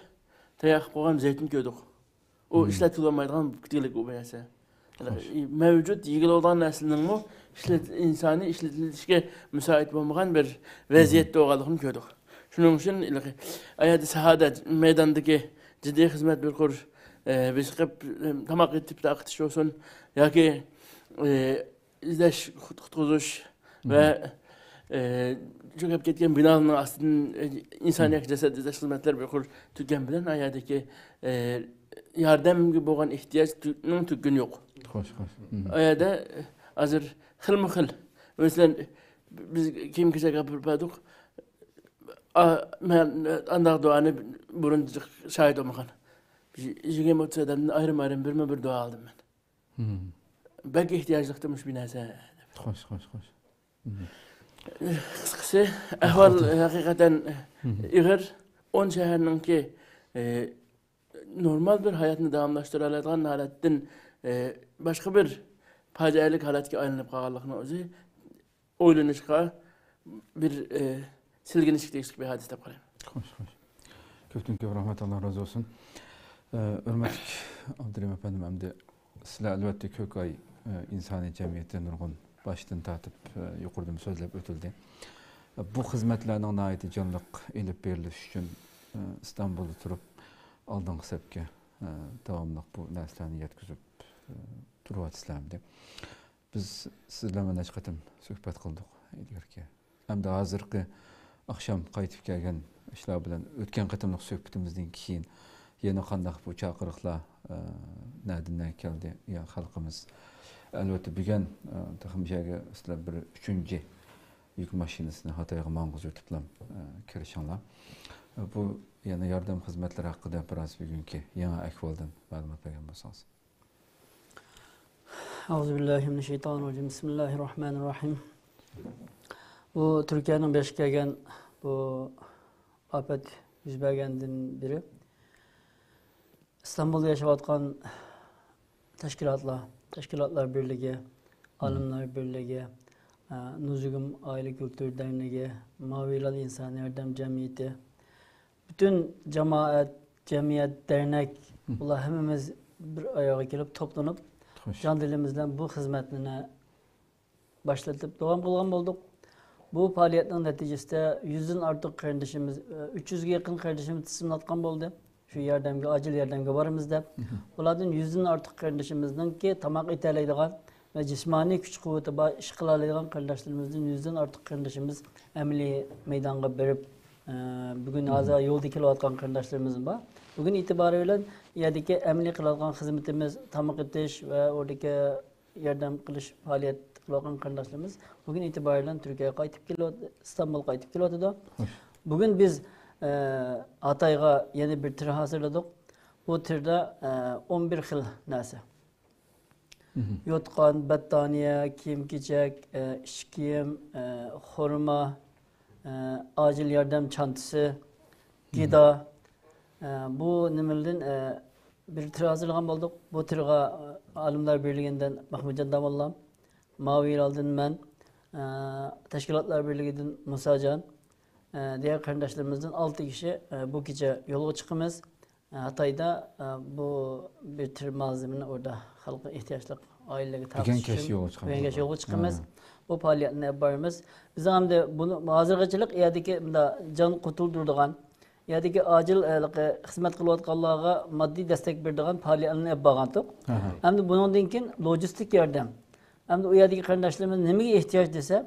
تەييار قىلىپ قويغان زەيتۇن كۆردۇق. ئۇ ئىشلەتكىلى بولمايدىغان دېگۈلۈك ئۇ نەرسە. مەۋجۇت يېگىلى بولىدىغان نەرسىنىڭمۇ ئىشلەت-، ئىنسانىي ئىشلىتىلىشكە مۇسائىت بولمىغان بىر ۋەزىيەتتە بولغانلىقىنى كۆردۇق. شۇنىڭ ئۈچۈن ئۇ يەردە ساھەدە، مەيداندىكى جىددىي خىزمەت بىر قۇر، ئە، بېسىقىپ، ئە، تاماق ئېتىپ تارقىتىش بولسۇن ياكى، ئە، ئىزدەش، قۇت-، قۇتقۇزۇش ۋە، ئە، چۆكۈپ كەتكەن بىنانىڭ ئاستىدىن، ئە، ئىنسان ياكى جەسەت ئىزدەش خىزمەتلىرى بىر قۇر تۈگىگەن بىلەن ئۇ يەردىكى، ئە، ياردەمگە بولغان ئېھتىياجنىڭ تۈگىنى يوق. خوش، خوش. ئۇ يەردە، ئە، ھازىر خىلمۇ خىل. مەسىلەن، بىز كىيىم-كېچەك ئاپىرىپ بەردۇق. ئا، مەن ئانداق دۇئانى بۇرۇن شاھىت بولمىغان. يىگىرمە ئوتتۇز ئادەمدىن ئايرىم-ئايرىم بىرمۇ بىر دۇئا ئالدىم مەن. بەك ئېھتىياجلىقتى مۇشۇ بىر نەرسە. خوش، خوش، خوش. قىسقىسى، ئەھۋال ھەقىقەتەن ئېغىر. ئون شەھەرنىڭكى، ئى، نورمال بىر ھاياتنى داۋاملاشتۇرالايدىغان ھالەتتىن، ئى، باشقا بىر پاجىئەلىك ھالەتكە ئايلىنىپ قالغانلىقىنىڭ ئۆزى ئويلىنىشقا بىر، ئى، سىلكىنىشكە تېگىشلىك بىر ھادىسە دەپ قارايمەن. خوش، خوش. كۆپتىن كۆپ رەھمەت، ئاللا رازى بولسۇن. ئى، ھۆرمەتلىك ئابدۇرېھىم ئەپەندىم، ئەمدى سىلەر ئەلۋەتتە كۆك ئاي، ئى، ئىنسانىي جەمئىيىتى نۇرغۇن باشتىن تارتىپ، ئى، يۇقىرىدىمۇ سۆزلەپ ئۆتۈلدى. بۇ خىزمەتلەرنىڭ ناھايىتى جانلىق ئېلىپ بېرىلىشى ئۈچۈن، ئى، ئىستانبۇلدا تۇرۇپ ئالدىنقى سەپكە، ئى، داۋاملىق بۇ نەرسىلەرنى يەتكۈزۈپ، ئى، تۇرۇۋاتىسىلەر ئەمدى. بىز سىز بىلەن مانا نەچچە قېتىم سۆھبەت قىلدۇق ئىلگىرىكى. ئەمدى ھازىرقى ئاخشام قايتىپ كەلگەن ئىشلار بىلەن ئۆتكەن قېتىملىق سۆھبىتىمىزدىن كېيىن يەنە قانداق بۇ چاقىرىقلار، ئە، نەدىن نەگە كەلدى؟ يا خەلقىمىز ئەلۋەتتە بۈگۈن، ئە، تېخى مۇشۇ يەرگە سىلەر بىر ئۈچىنچى يۈك ماشىنىسىنى خىتايغا ماڭغۇزۇۋېتىپلا، ئە، كىرىشىڭلار. ئە، بۇ يەنە ياردەم خىزمەتلىرى ھەققىدە بىراز بۈگۈنكى يېڭى ئەھۋالدىن مەلۇمات بەرگەن بولسىڭىز. ئەئۇزۇ بىللاھى مىنەششەيتانىررەجىم. بىسمىللاھىررەھمانىررەھىم. بۇ تۈركىيەنىڭ بېشىغا كەلگەن بۇ ئاپەت يۈز بەرگەندىن بېرى ئىستانبۇلدا ياشاۋاتقان تەشكىلاتلار، تەشكىلاتلار بىرلىكى، ئالىملار بىرلىكى، ئە، نۇزۇگۇم ئائىلە كۈلتۈر دەرنىكى، ماۋى ھىلال ئىنسانىي ياردەم جەمئىيىتى، پۈتۈن جامائەت، جەمئىيەت، دەرنەك، بۇلار ھەممىمىز بىر ئاياغغا كېلىپ توپلىنىپ، جان دىلىمىز بىلەن بۇ خىزمەتنى باشلىتىپ داۋام قىلغان بولدۇق. بۇ پائالىيەتنىڭ نەتىجىسىدە يۈزدىن ئارتۇق قېرىندىشىمىز، ئۈچ يۈزگە يېقىن قېرىندىشىمىز تىزىملاتقان بولدى. شۇ ياردەمگە، ئاجىل ياردەمگە بارىمىز دەپ. ئۇلاردىن يۈزدىن ئارتۇق قېرىندىشىمىزنىڭكى تاماق ئېتەلەيدىغان ۋە جىسمانىي كۈچ-قۇۋۋىتى بار، ئىش قىلالايدىغان قېرىنداشلىرىمىزدىن يۈزدىن ئارتۇق قېرىندىشىمىز ئەمەلىي مەيدانغا بېرىپ، ئە، بۈگۈن ھازىر يولدا كېلىۋاتقان قېرىنداشلىرىمىز بار. بۈگۈن ئېتىبارى بىلەن يەردىكى ئەمەلىي قىلىۋاتقان خىزمىتىمىز، تاماق ئېتىش ۋە ئوردىكى ياردەم قىلىش پائالىيەت قىلىۋاتقان قېرىنداشلىرىمىز بۈگۈن ئىتىبارى بىلەن تۈركىيەگە قايتىپ كېلىۋات-، ئىستانبۇلغا قايتىپ كېلىۋاتىدۇ. بۈگۈن بىز، ئە، ھاتايغا يەنە بىر تىر ھازىرلىدۇق. بۇ تىردا، ئە، ئون بىر خىل نەرسە. يوتقان، بەتتانىيە، كىيىم-كېچەك، ئە، ئىچ كىيىم، ئە، خورما، ئە، ئاجىل ياردەم چانتىسى، گىدا. ئە، بۇ نېمىلەردىن، ئە، بىر تىر ھازىرلىغان بولدۇق. بۇ تىرغا، ئە، ئالىملار بىرلىكىدىن مەھمۇتجان داموللام، ماۋۇ ھىلالدىن مەن، ئە، تەشكىلاتلار بىرلىكىدىن مۇساجان، ئە، دىيار قېرىنداشلىرىمىزدىن ئالتە كىشى، ئە، بۇ كېچە يولغا چىقىمىز. ئە، خىتايدا، ئە، بۇ بىر تىر مالزېمىنى ئوردا خەلققە ئېھتىياجلىق ئائىلىلەرگە بۈگۈن تارقىتىش كەچ ئۈچۈن يولغا چىقىمىز. بۈگۈن كەچ يولغا چىقىمىز. ھە. بۇ پائالىيەتنى ئېلىپ بارىمىز. بىز ئەمدى بۇنى ھازىرغىچىلىك يەردىكى مۇنداق جان قۇتۇلدۇرىدىغان، يەردىكى ئاجىل، ھېلىقى خىزمەت قىلىۋاتقانلارغا ماددىي دەستەك بېرىدىغان پائالىيەتلەرنى ئېلىپ بارغانتۇق. ھە، ھە. ئەمدى بۇنىڭدىن كېيىن لوجىستىك ياردەم. ئەمدى ئۇ يەردىكى قېرىنداشلىرىمىز نېمىگە ئېھتىياج دېسە،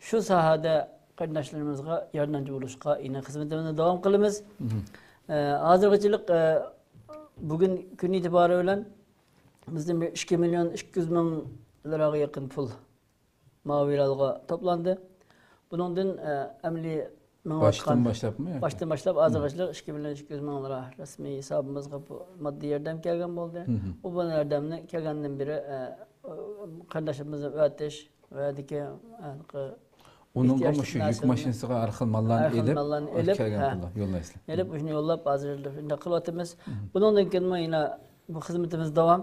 شۇ ساھەدە قېرىنداشلىرىمىزغا ياردەمچى بولۇشقا يەنە خىزمىتىمىزنى داۋام قىلىمىز. مم. ئە، ھازىرغىچىلىك، ئە، بۈگۈن كۈن ئېتىبارى بىلەن بىزدىن بىر ئىككى مىليون ئىككى يۈز مىڭ لىراغا يېقىن پۇل ماۋۇ ھىلالغا توپلاندى. بۇنىڭدىن، ئە، ئەمەلىي مېڭىۋاتقان باشتىن باشلاپمۇ ياكى؟ باشتىن باشلاپ ھازىرغىچىلىك ئىككى مىليون ئىككى يۈز مىڭ لىرا رەسمىي ھېسابىمىزغا بۇ ماددىي ياردەم كەلگەن بولدى. مم. بۇ، بۇ ياردەمنى كەلگەندىن بېرى، ئە، قېرىنداشلىرىمىزنى ئۆتۈش ۋە دىكى، ئە، ئۇنىڭغا ئېھتىياجلىق مۇشۇ يۈك نەرسىلەرنى، ماشىنىسىغا ھەر خىل ماللارنى ھەر خىل ئېلىپ، ماللارنى ئېلىپ، كەلگەن ھە. پۇللار يوللايسىلەر. ئېلىپ، شۇنى يوللاپ، ھازىر شۇنداق قىلىۋاتىمىز. مم. بۇنىڭدىن كېيىنمۇ يەنە بۇ خىزمىتىمىز داۋام.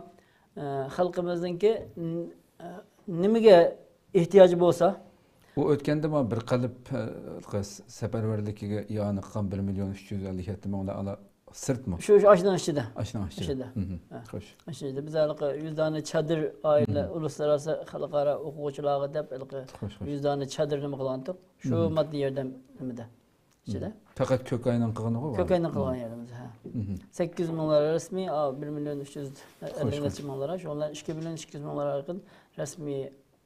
ئە، خەلقىمىزنىڭكى ن-، ئە، نېمىگە ئېھتىياجى بولسا. ئۇ ئۆتكەندە مانا بىر قېلىپ، ئە، سەپەرۋەرلىكىگە ئىئانە قىلغان بىر مىليون ئۈچ يۈز ئەللىك يەتتە مىڭ ئالا سىرتمۇ؟ شۇ، شۇ ئاشۇنىڭ ئىچىدە. ئاشۇنىڭ ئىچىدە. ئىچىدە. مم. ھە. خوش. ئاشۇنىڭ ئىچىدە. بىز ھېلىقى يۈز دانە چادىر ئائىلە، مم، ئۇلۇسلارئارا خەلقئارا ئوقۇغۇچىلارغا دەپ ھېلىقى خوش، خوش. يۈز دانە چادىر نېمە قىلغانتۇق. شۇ، مم، ماددىي ياردەم نېمىدە. ئىچىدە. مم. پەقەت كۆكاينىڭ قىلغىنىغۇ بۇ؟ كۆكاينىڭ قىلغان يېرىمىز، ھە. مم. سەككىز يۈز مىڭلار رەسمىي، ئا، بىر مىليون ئۈچ يۈز ئەللىك نەچچە مىڭلار، شۇنىڭ بىلەن ئىككى مىليون ئىككى يۈز مىڭلار يېقىن رەسمىي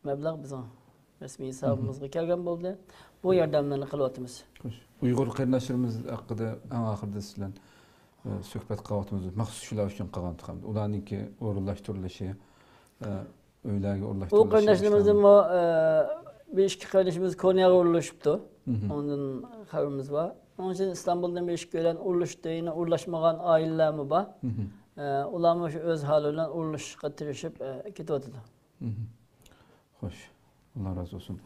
مەبلەغ بىزنىڭ رەسمىي ھېسابىمىزغا كەلگەن بولدى. بۇ ياردەملەرنى قىلىۋاتىمىز. خوش. ئۇيغۇر قېرىنداشلىرىمىز ھەققىدە ئەڭ ئاخىرىدا سىز بىلەن، ئە، سۆھبەت قىلىۋاتىمىز. مەخسۇس شۇلار ئۈچۈن قىلغانتۇق. ئۇلارنىڭكى ئورۇنلاشتۇرۇلۇشى، ئە، ئۆيلەرگە ئۇ ئورۇنلاشتۇرۇلۇشى قېرىنداشلىرىمىزدىنمۇ، ئە، بىر ئىككى قېرىندىشىمىز كونياغا ئورۇنلىشىپتۇ. مم. ئۇنىڭدىن خەۋىرىمىز بار. ئۇنىڭ ئۈچۈن ئىستانبۇلدىن بىر ئىككى بىلەن ئورۇنلىشىپتۇ. يەنە ئورۇنلاشمىغان ئائىلىلەرمۇ بار. مم. ئە، ئۇلارمۇ شۇ ئۆز ھالى بىلەن ئورۇنلىشىشقا تىرىشىپ، ئە، كېتىۋاتىدۇ. مم. خوش. ئاللا رازى بولسۇن.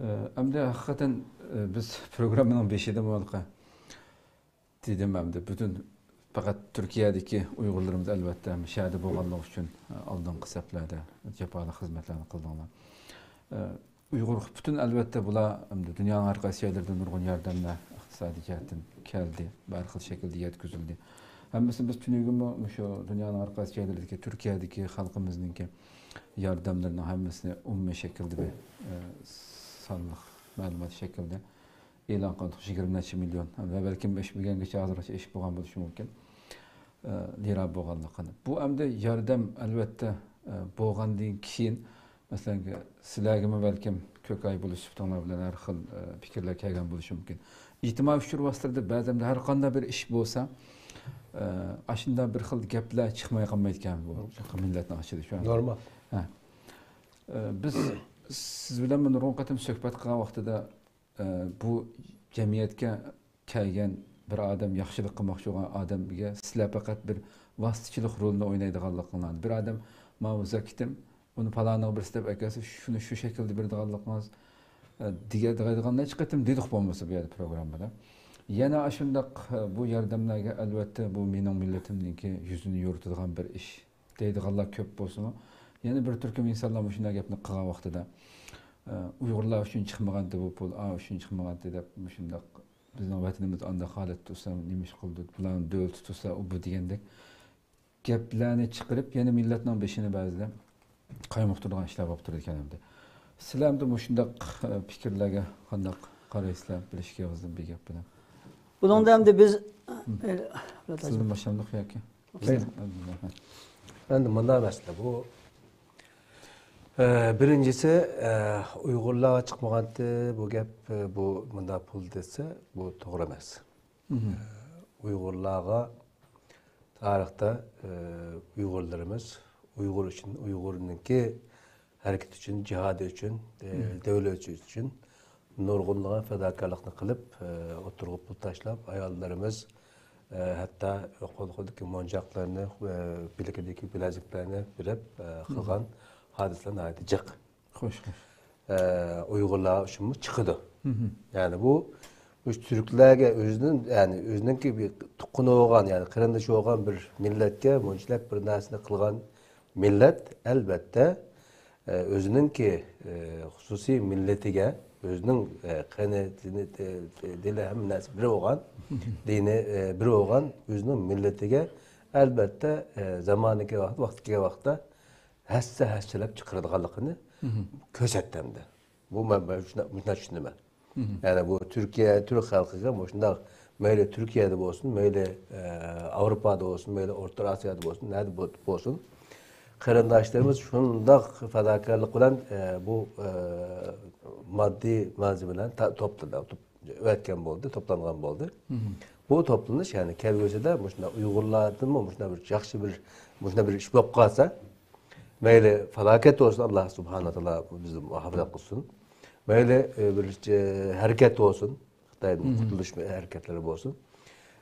ئە، ئەمدى ھەقىقەتەن، ئە، بىز پروگراممىنىڭ بېشىدىمۇ ھېلىقى دېدىم ئەمدى، پۈتۈن پەقەت تۈركىيەدىكى ئۇيغۇرلىرىمىز ئەلۋەتتە شەھەردە بولغانلىقى ئۈچۈن ئالدىنقى سەپلەردە جاپالىق خىزمەتلەرنى قىلدىڭلار. ئۇيغۇر پۈتۈن ئەلۋەتتە بۇلار ئەمدى دۇنيانىڭ ھەر قايسى يەرلىرىدىن نۇرغۇن ياردەملەر ئىقتىسادىي جەھەتتىن كەلدى ۋە ھەر خىل شەكىلدە يەتكۈزۈلدى. ھەممىسىنى بىز تۈنۈگۈنمۇ مۇشۇ دۇنيانىڭ ھەر قايسى يەرلىرىدىكى تۈركىيەدىكى خەلقىمىزنىڭكى ياردەملىرىنىڭ ھەممىسىنى ئومۇمىي شەكىلدە بىر، ئە، سانلىق مەلۇمات شەكلىدە ئېلان قىلدۇق، يىگىرمە نەچچە مىليون ۋە بەلكىم ئىش بۈگۈنگىچە ھازىرغىچە ئېشىپ بولغان بولۇشى مۇمكىن، ئە، لىرا بولغانلىقىنى. بۇ ئەمدى ياردەم، ئەلۋەتتە، ئە، بولغاندىن كېيىن، مەسىلەن، سىلەرگىمۇ بەلكىم كۆكاي بولۇش سۈپىتىڭلار بىلەن ھەر خىل، ئە، پىكىرلەر كەلگەن بولۇشى مۇمكىن. ئىجتىمائىي ئۇچۇر ۋاسىتىلىرىدە بەزەندە ھەر قانداق بىر ئىش بولسا، ئە، ئاشۇنداق بىر خىل گەپلەر چىقماي قالمايدىكەن بۇ مىللەتنىڭ ئىچىدە شۇ. نورمال. ھە. ئە، بىز سىز بىلەن نۇرغۇن قېتىم سۆھبەت قىلغان ۋاقتىدا، ئە، بۇ جەمئىيەتكە كەلگەن بىر ئادەم، ياخشىلىق قىلماقچى بولغان ئادەمگە سىلەر پەقەت بىر ۋاسىتىچىلىق رولىنى ئوينايدىغانلىقىڭلارنى، بىر ئادەم ماۋۇ زاكىتىم، ئۇنى پالانىغا بىرسى دەپ ئەكەلسە، شۇنى شۇ شەكىلدە بېرىدىغانلىقىڭىز، ئە، دېگەن، دېگەن نەچچە قېتىم دېدۇق بولمىسا بۇ يەردە پروگراممىدا. يەنە ئاشۇنداق، ئە، بۇ ياردەملەرگە ئەلۋەتتە بۇ مېنىڭ مىللىتىمنىڭكى يۈزىنى يورۇتىدىغان بىر ئىش دەيدىغانلار كۆپ بولسىمۇ، يەنە بىر تۈركۈم ئىنسانلار مۇشۇنداق گەپنى قىلغان ۋاقتىدا، ئە، ئۇيغۇرلار ئۈچۈن چىقمىغانتى بۇ پۇل، ئا ئۈچۈن چىقمىغانتى دەپ مۇشۇنداق بىزنىڭ ۋەتىنىمىز ئانداق ھالەتتە تۇرسا، نېمە ئىش قىلدى، بۇلارنىڭ دۆلىتى تۇرسا، ئۇ بۇ دېگەندەك گەپلەرنى چىقىرىپ، يەنە مىللەتنىڭ بېشىنى بەزىدە قايمۇقتۇرىدىغان ئىشلار بولۇپ تۇرىدىكەن ئەمدى. سىلەر ئەمدى مۇشۇنداق، ئە، پىكىرلەرگە قانداق قارايسىلەر؟ بىر ئىككى ئېغىزدىن بىر گەپ بىلەن. بۇنىڭدا ئەمدى بىز، ئە، سىزدىن باشلامدۇق ياكى؟ مەيلى. ئەمدى مۇنداق مەسىلە بۇ. ئە، بىرىنچىسى، ئە، ئۇيغۇرلارغا چىقمىغانتى بۇ گەپ، ئە، بۇ مۇنداق پۇل دېسە، بۇ توغرا ئەمەس. مم. ئە، ئۇيغۇرلارغا تارىختا، ئە، ئۇيغۇرلىرىمىز ئۇيغۇر ئۈچۈن، ئۇيغۇرنىڭكى ھەرىكىتى ئۈچۈن، جىھادى ئۈچۈن، ئە، دۆلىتى ئۈچۈن نۇرغۇنلىغان پىداكارلىقنى قىلىپ، ئە، ئوتتۇرىغا پۇل تاشلاپ، ئاياللىرىمىز، ئە، ھەتتا قول-قولدىكى مونچاقلىرىنى، ئە، بىلىكىدىكى بىلەزۈكلەرنى بېرىپ، ئە، قىلغان ھادىسىلەر ناھايىتى جىق. خوش، خوش. ئە، ئۇيغۇرلار ئۈچۈنمۇ چىقىدۇ. يەنى بۇ، بۇ تۈركلەرگە ئۆزىنىڭ، يەنى ئۆزىنىڭكى بىر تۇغقىنى بولغان، يەنى قېرىندىشى بولغان بىر مىللەتكە مۇنچىلىك بىر نەرسىنى قىلغان مىللەت، ئەلۋەتتە، ئە، ئۆزىنىڭكى، ئە، خۇسۇسىي مىللىتىگە، ئۆزىنىڭ، ئە، قېنى، دىنى، ئە، دىلى ھەممە نەرسە بىر بولغان، دىنى، ئە، بىر بولغان ئۆزىنىڭ مىللىتىگە، ئەلۋەتتە، ئە، زامانى كەلگەن ۋاقىت، ۋاقتى كەلگەن ۋاقىتتا ھەسسە-ھەسسىلەپ چىقىرىدىغانلىقىنى كۆرسەتتى ئەمدى. بۇ مەن، مەن شۇنداق، مۇشۇنداق چۈشىنىمەن. يەنى بۇ تۈركىيە، تۈرك خەلقىگە مۇشۇنداق، مەيلى تۈركىيەدە بولسۇن، مەيلى، ئە، ئاۋروپادا بولسۇن، مەيلى ئورتا ئاسىيادا بولسۇن، نەدە بول-، بولسۇن، قېرىنداشلىرىمىز شۇنداق پىداكارلىق بىلەن، ئە، بۇ، ئە، ماددىي مالزېمىلەرنى تا-، توپلىدى، توپ-، ئەۋەتكەن بولدى، توپلانغان بولدى. بۇ توپلىنىش، يەنى كەلگۈسىدە مۇشۇنداق ئۇيغۇرلاردىنمۇ مۇشۇنداق بىر ياخشى بىر، مۇشۇنداق بىر ئىش بولۇپ قالسا، مەيلى پالاكەت بولسۇن، ئاللا سۇبھانەھۇ ۋە تائالا بىزنى مۇھاپىزەت قىلسۇن. مەيلى، ئە، بىر، ئە، ھەرىكەت بولسۇن، خىتايدىن قۇتۇلۇش ھەرىكەتلىرى بولسۇن.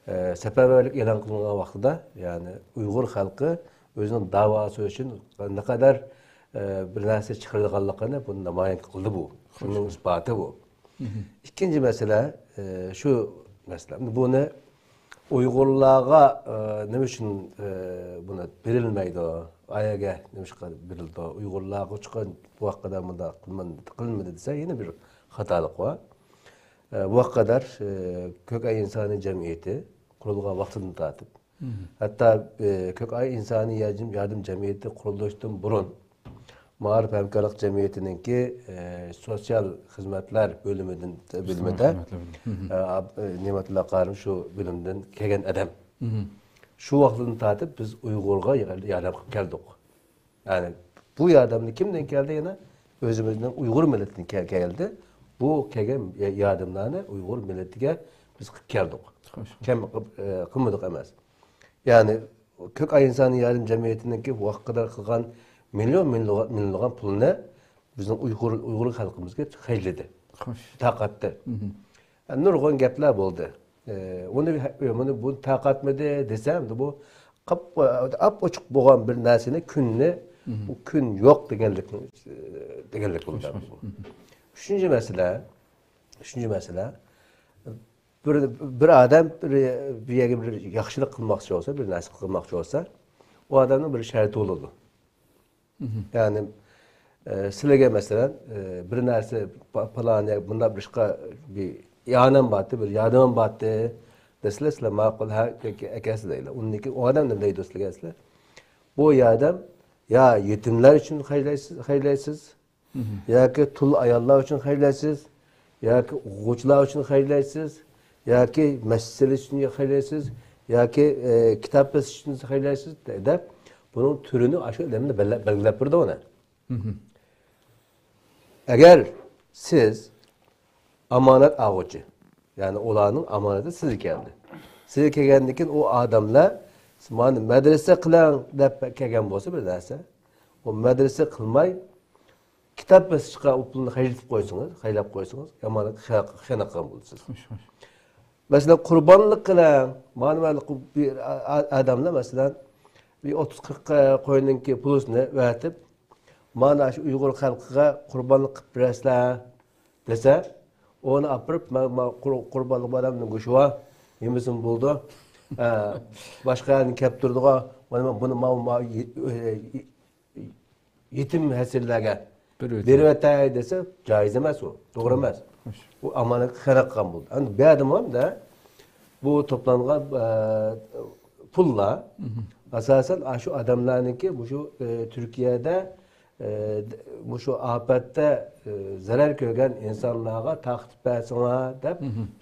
ئە، سەپەرۋەرلىك ئېلان قىلىنغان ۋاقتىدا، يەنى ئۇيغۇر خەلقى ئۆزىنىڭ داۋاسى ئۈچۈن نەقەدەر، ئە، بىر نەرسە چىقىرىدىغانلىقىنى بۇ نامايان قىلدى بۇ. شۇنىڭ ئىسپاتى بۇ. ئىككىنچى مەسىلە، ئە، شۇ مەسىلە. بۇنى ئۇيغۇرلارغا، ئە، نېمە ئۈچۈن، ئە، بۇنى بېرىلمەيدۇ؟ ئايەگە نېمىشقا بېرىلىدۇ؟ ئۇيغۇرلارغا چىققان بۇ ھەققىدە مۇنداق قىلمىدى، قىلمىدى دېسە، يەنە بىر خاتالىق بار. ئە، بۇ ھەققىدە، ئە، كۆك ئاي ئىنسانىي جەمئىيىتى قۇرۇلغان ۋاقتىدىن تارتىپ، ھەتتا، ئە، كۆك ئاي ئىنسانىي ياردەم، ياردەم جەمئىيىتى قۇرۇلۇشتىن بۇرۇن، مائارىپ ھەمكارلىق جەمئىيىتىنىڭكى، ئە، سوتسىيال خىزمەتلەر بۆلۈمىدىن، بۆلۈمىدە، ئىجتىمائىي خىزمەتلەر بۆلۈمى. ئە، ئاب-، ئە، نېمەتۇللا قارىم شۇ بۆلۈمدىن كەلگەن ئادەم. شۇ ۋاقىتتىن تارتىپ بىز ئۇيغۇرغا ياردەم قىلىپ كەلدۇق. يەنى بۇ ياردەمنى كىمدىن كەلدى يەنە؟ ئۆزىمىزنىڭ ئۇيغۇر مىللىتىدىن كەل-، كەلدى. بۇ كەلگەن يا-، ياردەملەرنى ئۇيغۇر مىللىتىگە بىز قىلىپ كەلدۇق. خوش. كەم قىلىپ، ئە، قىلمىدۇق ئەمەس. يەنى كۆك ئاي ئىنسانىي ياردەم جەمئىيىتىنىڭكى ۋاقىتقا قەدەر قىلغان مىليون، مىليون، مىليونلىغان پۇلنى بىزنىڭ ئۇيغۇر، ئۇيغۇر خەلقىمىزگە خەجلىدى. خوش. تارقاتتى. نۇرغۇن گەپلەر بولدى. ئە، ئۇنى، ئۇنى بۇ تارقاتمىدى دېسەم، بۇ قاپ-، ئاپئوچۇق بولغان بىر نەرسىنى، كۈننى، بۇ كۈن يوق دېگەنلىكنى، ئە، دېگەنلىك بولدى. خوش، خوش. ئۈچىنچى مەسىلە، ئۈچىنچى مەسىلە، بىر، بىر ئادەم بىر، بىر يەرگە بىر ياخشىلىق قىلماقچى بولسا، بىر نەرسە قىلماقچى بولسا، ئۇ ئادەمنىڭ بىر شەرتى بولىدۇ. يەنى، ئە، سىلەرگە مەسىلەن، ئە، بىر نەرسە، پا-، پالان يەر، بۇنداق بىر ئىشقا بىر ئىئانەم بارتى، بىر ياردىمىم بارتى دېسىلەر، سىلەر ماقۇل، ھە، ئەكەلسە دەيلى. ئۇندىن كېيىن ئۇ ئادەم نېمە دەيدۇ سىلەرگە دېسىلەر؟ بۇ ياردەم يا يېتىملەر ئۈچۈن خەجلەيسىز، خەجلەيسىز، ياكى تۇل ئاياللار ئۈچۈن خەجلەيسىز، ياكى ئوقۇغۇچىلار ئۈچۈن خەجلەيسىز، ياكى مەسچىت سېلىش ئۈچۈن خەجلەيسىز، ياكى، ئە، كىتاب بېسىش ئۈچۈن خەجلەيسىز دەپ، بۇنىڭ تۈرىنى ئاشۇ ئادەملەر بەلگىلەپ، بەلگىلەپ بېرىدۇ ئۇنى. ئەگەر سىز ئامانەت ئالغۇچى، يەنى ئۇلارنىڭ ئامانىتى سىزگە كەلدى. سىزگە كەلگەندىن كېيىن ئۇ ئادەملەر، مانا مەدرىسە قىلىڭ دەپ كەلگەن بولسا بىر نەرسە، ئۇ مەدرىسە قىلماي، كىتاب بېسىشقا ئۇ پۇلنى خەجلىتىپ قويسىڭىز، خەجلەپ قويسىڭىز، ئامانەتكە خىيانەت قىلغان بولىسىز. خوش، خوش. مەسىلەن، قۇربانلىق قىلىڭ. مانا، مانا بىر ئا-، ئا-، ئادەملەر، مەسىلەن، بىر ئوتتۇز قىرىق قوينىڭكى پۇلىسىنى ئەۋەتىپ، مانا شۇ ئۇيغۇر خەلقىگە قۇربانلىق قىلىپ بېرەسىلەر دېسە، ئۇنى ئاپىرىپ، ما-، ما-، قۇر-، قۇربانلىق بارامدۇ گۆشى بار، يېمىسىمۇ بولىدۇ. ئە، باشقا يەردىن كەپ تۇرىدىغان، مانا بۇنى ما-، ما-، يې-، ئۆ-، يېتىم يېسىرلەرگە بېرىۋېتىڭ. بېرىۋېتەي دېسە، جايىز ئەمەس ئۇ، توغرا ئەمەس. خوش. ئۇ ئامانەتكە خىيانەت قىلغان بولدى. ئەمدى بۇ يەردىمۇ ئەمدى بۇ توپلانغان، ئە، پۇللار ئاساسەن ئاشۇ ئادەملەرنىڭكى مۇشۇ، ئە، تۈركىيەدە، ئە، مۇشۇ ئاپەتتە، ئە، زەرەر كۆرگەن ئىنسانلارغا تارقىتىپ بەرسىڭلار دەپ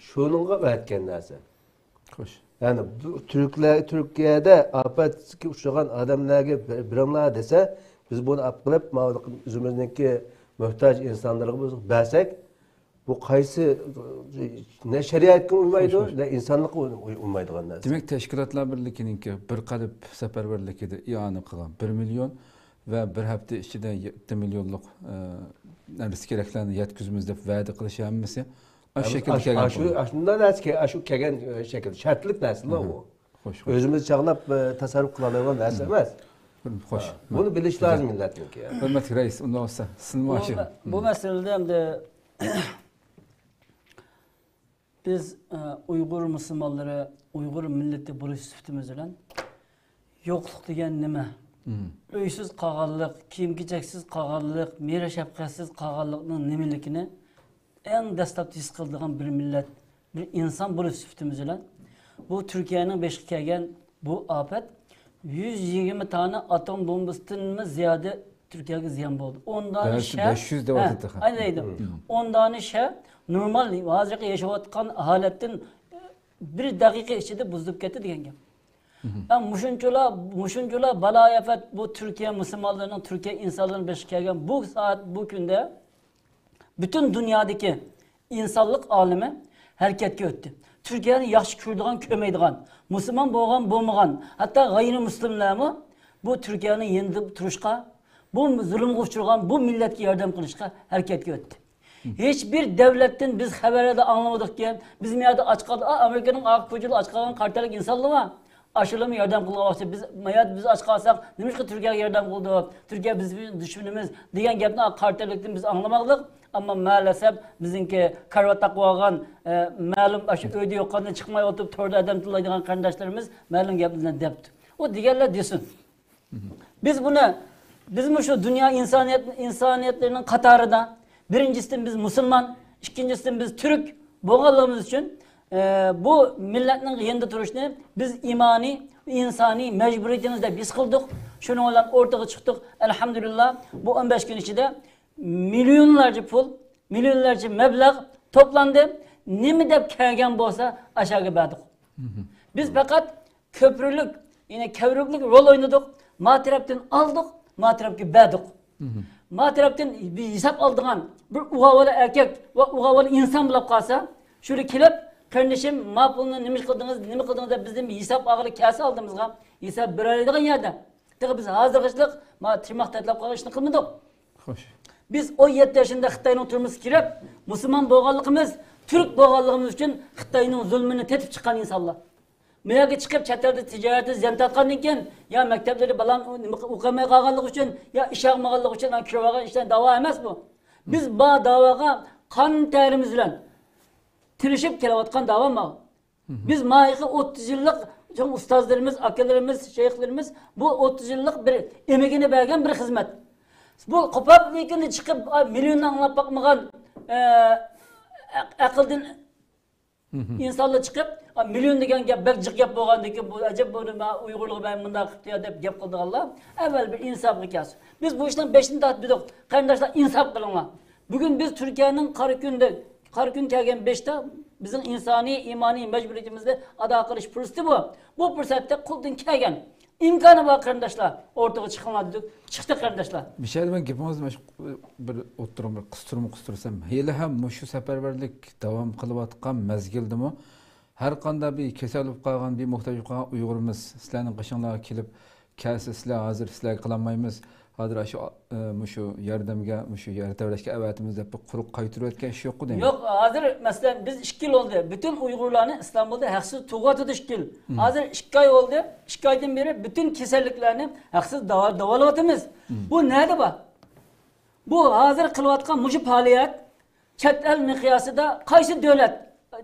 شۇنىڭغا ئەۋەتكەن نەرسە. خوش. يەنى بۇ تۈركلەر، تۈركىيەدە ئاپەتكە ئۇچرىغان ئادەملەرگە بېرىڭلار دېسە، بىز بۇنى ئاپ قىلىپ، ماۋۇ ئۆزىمىزنىڭكى موھتاج ئىنسانلارغا بىز بەرسەك، بۇ قايسى، نە شەرىئەتكە ئۇيمايدۇ، خوش، خوش. نە ئىنسانلىققا ئۇي-، ئۇيمايدىغان نەرسە. دېمەك، تەشكىلاتلار بىرلىكىنىڭكى بىر قەلب سەپەرۋەرلىكىدە ئىئانە قىلغان بىر مىليون ۋە بىر ھەپتە ئىچىدە يەتتە مىليونلۇق، ئە، نەرسە كېرەكلەرنى يەتكۈزىمىز دەپ ۋەدە قىلىش ھەممىسى ئاشۇ شەكىلدە ئاشۇ، كەلگەن ئاشۇ، پۇل. ئاشۇنداق نەرسە كە-، ئاشۇ كەلگەن، ئە، شەكىل، شەرتلىك نەرسىلا ئۇ. خوش، خوش. ئۆزىمىز چاغلاپ، ئە، تەسەررۇپ قىلالايدىغان نەرسە ئەمەس. خوش. بۇنى بىلىش لازىم مىللەتنىڭكى. ھۆرمەتلىك رەئىس، ئۇنداق بولسا، سىزمۇ بۇ ئاشۇ. مە-، بۇ مەسىلىدە ئەمدى بىز، ئە، ئۇيغۇر مۇسۇلمانلىرى، ئۇيغۇر مىللىتى بولۇش سۈپىتىمىز بىلەن يوقلۇق دېگەن نېمە؟ ئۆيسىز قالغانلىق، كىيىم-كېچەكسىز قالغانلىق، مېھرى-شەپقەتسىز قالغانلىقنىڭ نېمىلىكىنى ئەڭ دەسلەپتە ھېس قىلىدىغان بىر مىللەت، بىر ئىنسان بولۇش سۈپىتىمىز بىلەن بۇ تۈركىيەنىڭ بېشىغا كەلگەن بۇ ئاپەت يۈز يىگىرمە دانە ئاتوم بومبىسىدىنمۇ زىيادە تۈركىيەگە زىيان بولدى. ئون دانە بەش، شەھەر، بەش يۈز دەۋاتىدۇ. ھە، ئاينى دەيدۇ. ئون دانە شەھەر نورمال، ھازىرقى ياشاۋاتقان ھالەتتىن بىر دەقىقە ئىچىدە بۇزۇلۇپ كەتتى دېگەن گەپ. ھە، مۇشۇنچىلا، مۇشۇنچىلا بالايىئاپەت بۇ تۈركىيە مۇسۇلمانلىرىنىڭ، تۈركىيە ئىنسانلىرىنىڭ بېشىغا كەلگەن بۇ سائەت، بۇ كۈندە پۈتۈن دۇنيادىكى ئىنسانلىق ئالىمى ھەرىكەتكە ئۆتتى. تۈركىيەنى ياخشى كۆرىدىغان، كۆرمەيدىغان، مۇسۇلمان بولغان، بولمىغان، ھەتتا غەيرىي مۇسلىملارمۇ بۇ تۈركىيەنىڭ يېنىدا تۇرۇشقا، بۇ زۇلۇمغا ئۇچرىغان بۇ مىللەتكە ياردەم قىلىشقا ھەرىكەتكە ئۆتتى. ھېچ بىر دۆلەتتىن بىز خەۋەرلەردە ئاڭلىمىدۇقكەن، بىز مۇ يەردە ئاچ قالدى، ئا، ئامېرىكىنىڭ ئارقا كوچىدا ئاچ قالغان قارا تەنلىك ئىنسانلار بار. ئاشۇلارمۇ ياردەم قىلغان ۋاقتى، بىز مۇ يەردە بىز ئاچ قالساق، نېمىشقا تۈركىيەگە ياردەم قىلىدۇ؟ تۈركىيە بىزنىڭ دۈشمىنىمىز دېگەن گەپنى قارا تەنلىكتىن بىز ئاڭلىمىغلىق. ئەمما مەلەسەپ بىزنىڭكى كارىۋات تاقىۋالغان، ئە، مەلۇم ئاشۇ ئۆيدە يوققاندىن چىقماي ئولتۇرۇپ توردا ئادەم تىللايدىغان قېرىنداشلىرىمىز مەلۇم گەپلەرنى دەپتۇ. ئۇ دېگەنلەر دېسۇن. بىز بۇنى، بىزمۇ شۇ دۇنيا ئىنسانىيەت، ئىنسانىيەتلىرىنىڭ قاتارىدا بىرىنچىسىدىن بىز مۇسۇلمان، ئىككىنچىسىدىن بىز تۈرك بولغانلىقىمىز ئۈچۈن، ئە، بۇ مىللەتنىڭ يېنىدا تۇرۇشنى بىز ئىمانىي، ئىنسانىي مەجبۇرىيىتىمىز دەپ ھېس قىلدۇق. شۇنىڭ بىلەن ئوتتۇرىغا چىقتۇق. ئەلھەمدۇلىللا، بۇ ئون بەش كۈن ئىچىدە مىليونلارچە پۇل، مىليونلارچە مەبلەغ توپلاندى. نېمە دەپ كەلگەن بولسا، ئاشۇ يەرگە بەردۇق. بىز پەقەت كۆپرىلىك، يەنى كەۋرۈكلۈك رول ئوينىدۇق. ما تەرەپتىن ئالدۇق، ما تەرەپكە بەردۇق. ما تەرەپتىن بىر ھېساب ئالىدىغان بىر ئۇغاۋالا ئەركەك ۋە ئۇغاۋالا ئىنسان بولۇپ قالسا، شۇلار كېلىپ، قېرىندىشىم، ما پۇلنى نېمە قىلدىڭىز، نېمە قىلدىڭىز دەپ بىزدىن بىر ھېساب ئالغىلى كەلسە ئالدىمىزغا، ھېساب بېرەلەيدىغان يەردە. تېخى بىز ھازىرغىچىلىق ما تىرماق تەتلەپ قالغان ئىشنى قىلمىدۇق. خوش. بىز ئون يەتتە ياشىندا خىتاينىڭ تۈرمىسىگە كىرىپ، مۇسۇلمان بولغانلىقىمىز، تۈرك بولغانلىقىمىز ئۈچۈن خىتاينىڭ زۇلمىنى تېتىپ چىققان ئىنسانلار. مۇ يەرگە چىقىپ، چەت ئەلدە تىجارەتتە زىيان تارتقاندىن كېيىن، يا مەكتەپلىرى بالام ئوقۇماي قالغانلىقى ئۈچۈن، يا ئىش ئالمىغانلىقى ئۈچۈن كىرىۋالغان ئىشلار داۋا ئەمەس بۇ. بىز بار داۋاغا قان تەرىمىز بىلەن تىرىشىپ كېلىۋاتقان داۋا ماۋۇ. بىز مايىقى ئوتتۇز يىللىق چوڭ ئۇستازلىرىمىز، ئاكىلىرىمىز، شەيخلىرىمىز بۇ ئوتتۇز يىللىق بىر ئېمىكىنى بەرگەن بىر خىزمەت. بۇ قوپاپ لېكىن چىقىپ، ئا، مىليوننى ئاڭلاپ باقمىغان، ئە، ئەق-، ئەقىلدىن ئىنسانلار چىقىپ، ئا، مىليون دېگەن گەپ بەك جىق گەپ بولغاندىكىن، بۇ ئەجەب، بۇنى مەن ئۇيغۇرلارغا مەن مۇنداق قىپتۇ دەپ گەپ قىلىدىغانلار ئەۋۋەل بىر ئىنساپقا كەلسۇن. بىز بۇ ئىشنىڭ بېشىنى تارتىپ بېرىدۇق. قېرىنداشلار، ئىنساپ قىلىڭلار. بۈگۈن بىز تۈركىيەنىڭ قارا كۈندە، قارا كۈن كەلگەن بېشىدا بىزنىڭ ئىنسانىي، ئىمانىي مەجبۇرىيىتىمىزنى ئادا قىلىش پۇرسىتى بۇ. بۇ پۇرسەتتە قولدىن كەلگەن ئىمكانى بار قېرىنداشلار، ئوتتۇرىغا چىقىڭلار دېدۇق. چىقتى قېرىنداشلار. مىشەل، مەن گېپىڭىزنى مۇشۇ بىر ئوتتۇرىغا بىر قىستۇرما قىستۇرسام، ھېلىھەم مۇشۇ سەپەرۋەرلىك داۋام قىلىۋاتقان مەزگىلدىمۇ ھەر قانداق بىر كېسەل بولۇپ قالغان، بىر موھتاج بولۇپ قالغان ئۇيغۇرىمىز سىلەرنىڭ قېشىڭلارغا كېلىپ، كەلسە سىلەر ھازىر سىلەرگە قىلالمايمىز، ھازىر ئاشۇ، ئە، مۇشۇ ياردەمگە، مۇشۇ يەر تەۋرەشكە ئەۋەتىمىز دەپ بىر قۇرۇق قايتۇرۇۋەتكەن ئىش يوققۇ دەيمەن. يوق، ھازىر مەسىلەن، بىز ئىككى يىل بولدى. پۈتۈن ئۇيغۇرلارنى ئىستانبۇلدا ھەقسىز تۇغۇۋاتىدۇ ئىككى يىل. ھازىر ئىككى ئاي بولدى. ئىككى ئايدىن بېرى پۈتۈن كېسەللىكلەرنى ھەقسىز داۋا-، داۋالىۋاتىمىز. بۇ نەدە بار؟ بۇ ھازىر قىلىۋاتقان مۇشۇ پائالىيەت چەت ئەل مىقياسىدا قايسى دۆلەت،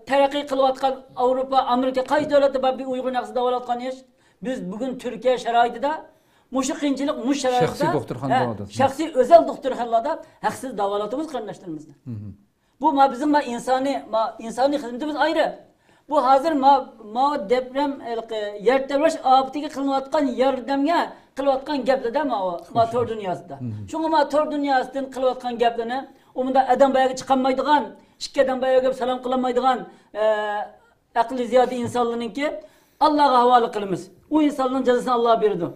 تەرەققىي قىلىۋاتقان ئاۋروپا، ئامېرىكا، قايسى دۆلەتتە بار بىر ئۇيغۇرنى ھەقسىز داۋالاۋاتقان ئىش؟ بىز بۈگۈن تۈركىيە شارائىتىدا، مۇشۇ قىيىنچىلىق، مۇشۇ شەرائىتتا، شەخسىي دوختۇرخانىدا ھە، داۋالىتىمىز. شەخسىي ئۆزەل دوختۇرخانىلاردا ھەقسىز داۋالىتىمىز قېرىنداشلىرىمىزنى. بۇ ما بىزنىڭ ما ئىنسانىي، ما ئىنسانىي خىزمىتىمىز ئايرى. بۇ ھازىر ما، ما دېپرېم، ھېلىقى يەر تەۋرەش ئاپىتىگە قىلىنىۋاتقان ياردەمگە قىلىۋاتقان گەپلەردە ما، ما تور دۇنياسىدا. شۇڭا ما تور دۇنياسىدىن قىلىۋاتقان گەپلىرىنى، ئۇ مۇنداق ئادەم باياغا چىقالمايدىغان، ئىككى ئادەم باياغا سالام قىلالمايدىغان، ئە، ئەقلى زىيادە ئىنسانلارنىڭكى ئاللاغا ھاۋالە قىلىمىز. ئۇ ئىنسانلارنىڭ جازاسىنى ئاللا بېرىدۇ.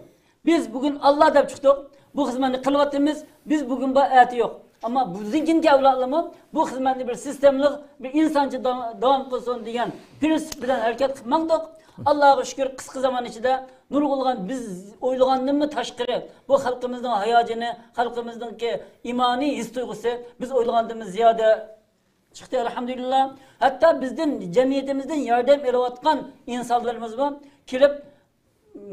بىز بۈگۈن ئاللا دەپ چىقتۇق. بۇ خىزمەتنى قىلىۋاتىمىز. بىز بۈگۈن بار، ئەتە يوق. ئەمما بىزدىن كېيىنكى ئەۋلادلارمۇ بۇ خىزمەتنى بىر سىستېمىلىق، بىر ئىنسانچە داۋ-، داۋام قىلسۇن دېگەن پىرىنسىپ بىلەن ھەرىكەت قىلىپ ماڭدۇق. ئاللاغا شۈكۈر، قىسقا زامان ئىچىدە نۇرغۇنلىغان بىز ئويلىغاندىنمۇ تاشقىرى بۇ خەلقىمىزنىڭ ھاياجىنى، خەلقىمىزنىڭكى ئىمانىي ھېس تۇيغۇسى بىز ئويلىغاندىنمۇ زىيادە چىقتى، ئەلھەمدۇلىللا. ھەتتا بىزدىن، جەمئىيىتىمىزدىن ياردەم ئېلىۋاتقان ئىنسانلىرىمىزمۇ كېلىپ،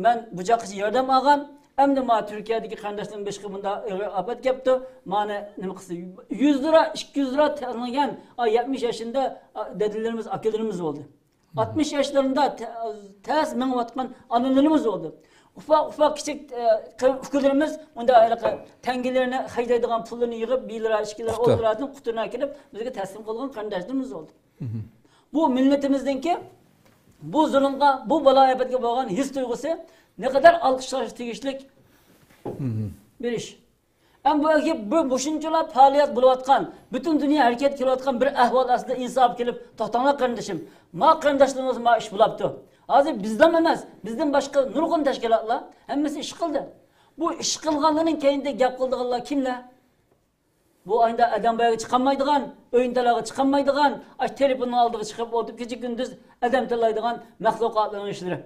مەن بۇ چاغقىچە ياردەم ئالغان، ئەمدى ما تۈركىيەدىكى قېرىنداشلىرىم بېشىغا بۇنداق ئېغىر ئاپەت كەپتۇ، مانى نېمە قىلسا، يۈز لىرا، ئىككى يۈز لىرا تەڭلىگەن، ئا، يەتمىش ياشىندا، ئا، دەدىلىرىمىز، ئاكىلىرىمىز بولدى. ئاتمىش ياشلىرىدا تە-، تەس مېڭىۋاتقان ئانىلىرىمىز بولدى. ئۇپاق، ئۇپاق كىچىك، ئە، قېرى ئۇكىلىرىمىز مۇنداق ھېلىقى تەڭگىلىرىنى خەجلەيدىغان پۇللىرىنى يىغىپ، بىر لىرا، ئىككى لىرا، ئون لىرادىن قۇتۇرۇنى ئەكېلىپ، بىزگە تەسلىم قىلغان قېرىنداشلىرىمىز بولدى. بۇ مىللىتىمىزنىڭكى بۇ زۇلۇمغا، بۇ بالا ئاپەتكە بولغان ھېس تۇيغۇسى نەقەدەر ئالقىشلاشقا تېگىشلىك بىر ئىش. ئەمما بۇ، بۇ، مۇشۇنچىلا پائالىيەت بولۇۋاتقان، پۈتۈن دۇنيا ھەرىكەتكە كېلىۋاتقان بىر ئەھۋال ئاستىدا ئىنساپ كېلىپ، توختاڭلار قېرىندىشىم، ما قېرىنداشلىرىمىز ما ئىش بولاپتۇ. ھازىر بىزلا ئەمەس، بىزدىن باشقا نۇرغۇن تەشكىلاتلار ھەممىسى ئىش قىلدى. بۇ ئىش قىلغانلارنىڭ كەينىدە گەپ قىلىدىغانلار كىملەر؟ بۇ ئايدا ئادەم بايغا چىقالمايدىغان، ئۆينى تالاغا چىقالمايدىغان، ئاش تېلېفوننىڭ ئالدىغا چىقىپ ئولتۇرۇپ كېچە كۈندۈز ئادەم تاللايدىغان مەخلۇقاتلارنىڭ ئىشلىرى.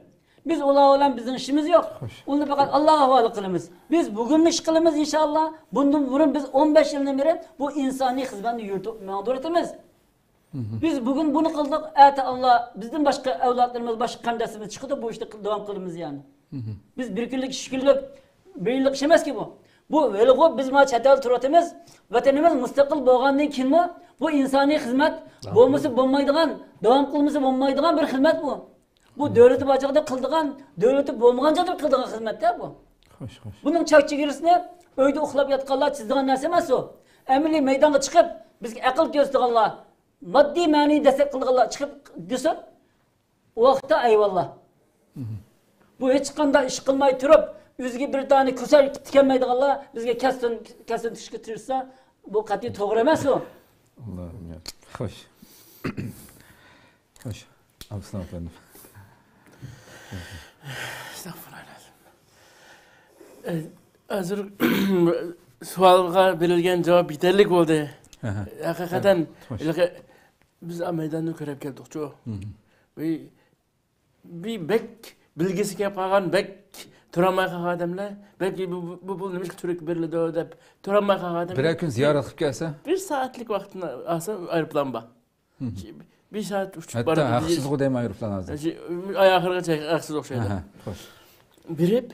بىز ئۇلار بىلەن بىزنىڭ ئىشىمىز يوق. خوش. ئۇنى پەقەت ئاللاغا ھاۋالە قىلىمىز. بىز بۈگۈنمۇ ئىش قىلىمىز ئىنشاللا. بۇندىن بۇرۇن بىز ئون بەش يىلدىن بېرى بۇ ئىنسانىي خىزمەتنى يۈرۈتۈپ ماڭدۇرۇۋاتىمىز. بىز بۈگۈن بۇنى قىلدۇق، ئەتە ئاللا بىزدىن باشقا ئەۋلادلىرىمىز، باشقا قېرىنداشلىرىمىز چىقىدۇ، بۇ ئىشنى داۋام قىلىمىز يەنى. بىز بىر كۈنلۈك، ئىككى كۈنلۈك، بىر يىللىق ئىش ئەمەسكى بۇ. بۇ ھېلىغۇ بىز مانا چەت ئەلدە تۇرۇۋاتىمىز. ۋەتىنىمىز مۇستەقىل بولغاندىن كېيىنمۇ بۇ ئىنسانىي خىزمەت بولمىسا بولمايدىغان، داۋام قىلمىسا بولمايدىغان بىر خىزمەت بۇ. بۇ دۆلىتى بار چاغدا قىلىدىغان، دۆلىتى بولمىغان چاغدا قىلىدىغان خىزمەتتە بۇ. خوش، خوش. بۇنىڭ چەك چېگرىسىنى ئۆيدە ئۇخلاپ ياتقانلار چىزىدىغان نەرسە ئەمەس ئۇ. ئەمەلىي مەيدانغا چىقىپ، بىزگە ئەقىل كۆرسىتىدىغانلار، ماددىي مەنىۋى دەستەك قىلىدىغانلار چىقىپ دېسۇن. ئۇ ۋاقىتتا ئەيۋاللا. بۇ ھېچقانداق ئىش قىلماي تۇرۇپ، ئۆزىگە بىر دانە كوسار تىكەلمەيدىغانلار بىزگە كەسىن، كەسىن تىكىشكە تىرىشسا، بۇ قەتئىي توغرا ئەمەس ئۇ. ئاللا، خوش. خوش. ئابدۇسالام ئەپەندىم. ئەستەغپۇرۇللا. ئە، ھازىر سوئالغا بېرىلگەن جاۋاب يېتەرلىك بولدى. ئەھە. ھەقىقەتەن، خوش. ھېلىقى بىز مەيداننى كۆرۈپ كەلدۇقچۇ. بى-، بى بەك بىلگۈسى كەپ قالغان، بەك تۇرالماي قالغان ئادەملەر، بەك بۇ، بۇ، بۇ پۇل نېمىشقا تۈرككە بېرىلىدۇ دەپ تۇرالماي قالغان ئادەملەر. بىرەر كۈن زىيارەت قىلىپ كەلسە؟ بىر سائەتلىك ۋاقىتنى ئالسا ئايروپىلان بار. بىر سائەت ئۇچۇپ بارىدۇ. ھەتتا ھەقسىزغۇ دەيمەن ئايروپىلان ھازىر. ئاي ئاخىرىغىچە ھەقسىز ئوخشايدۇ. ئەھە، خوش. بېرىپ،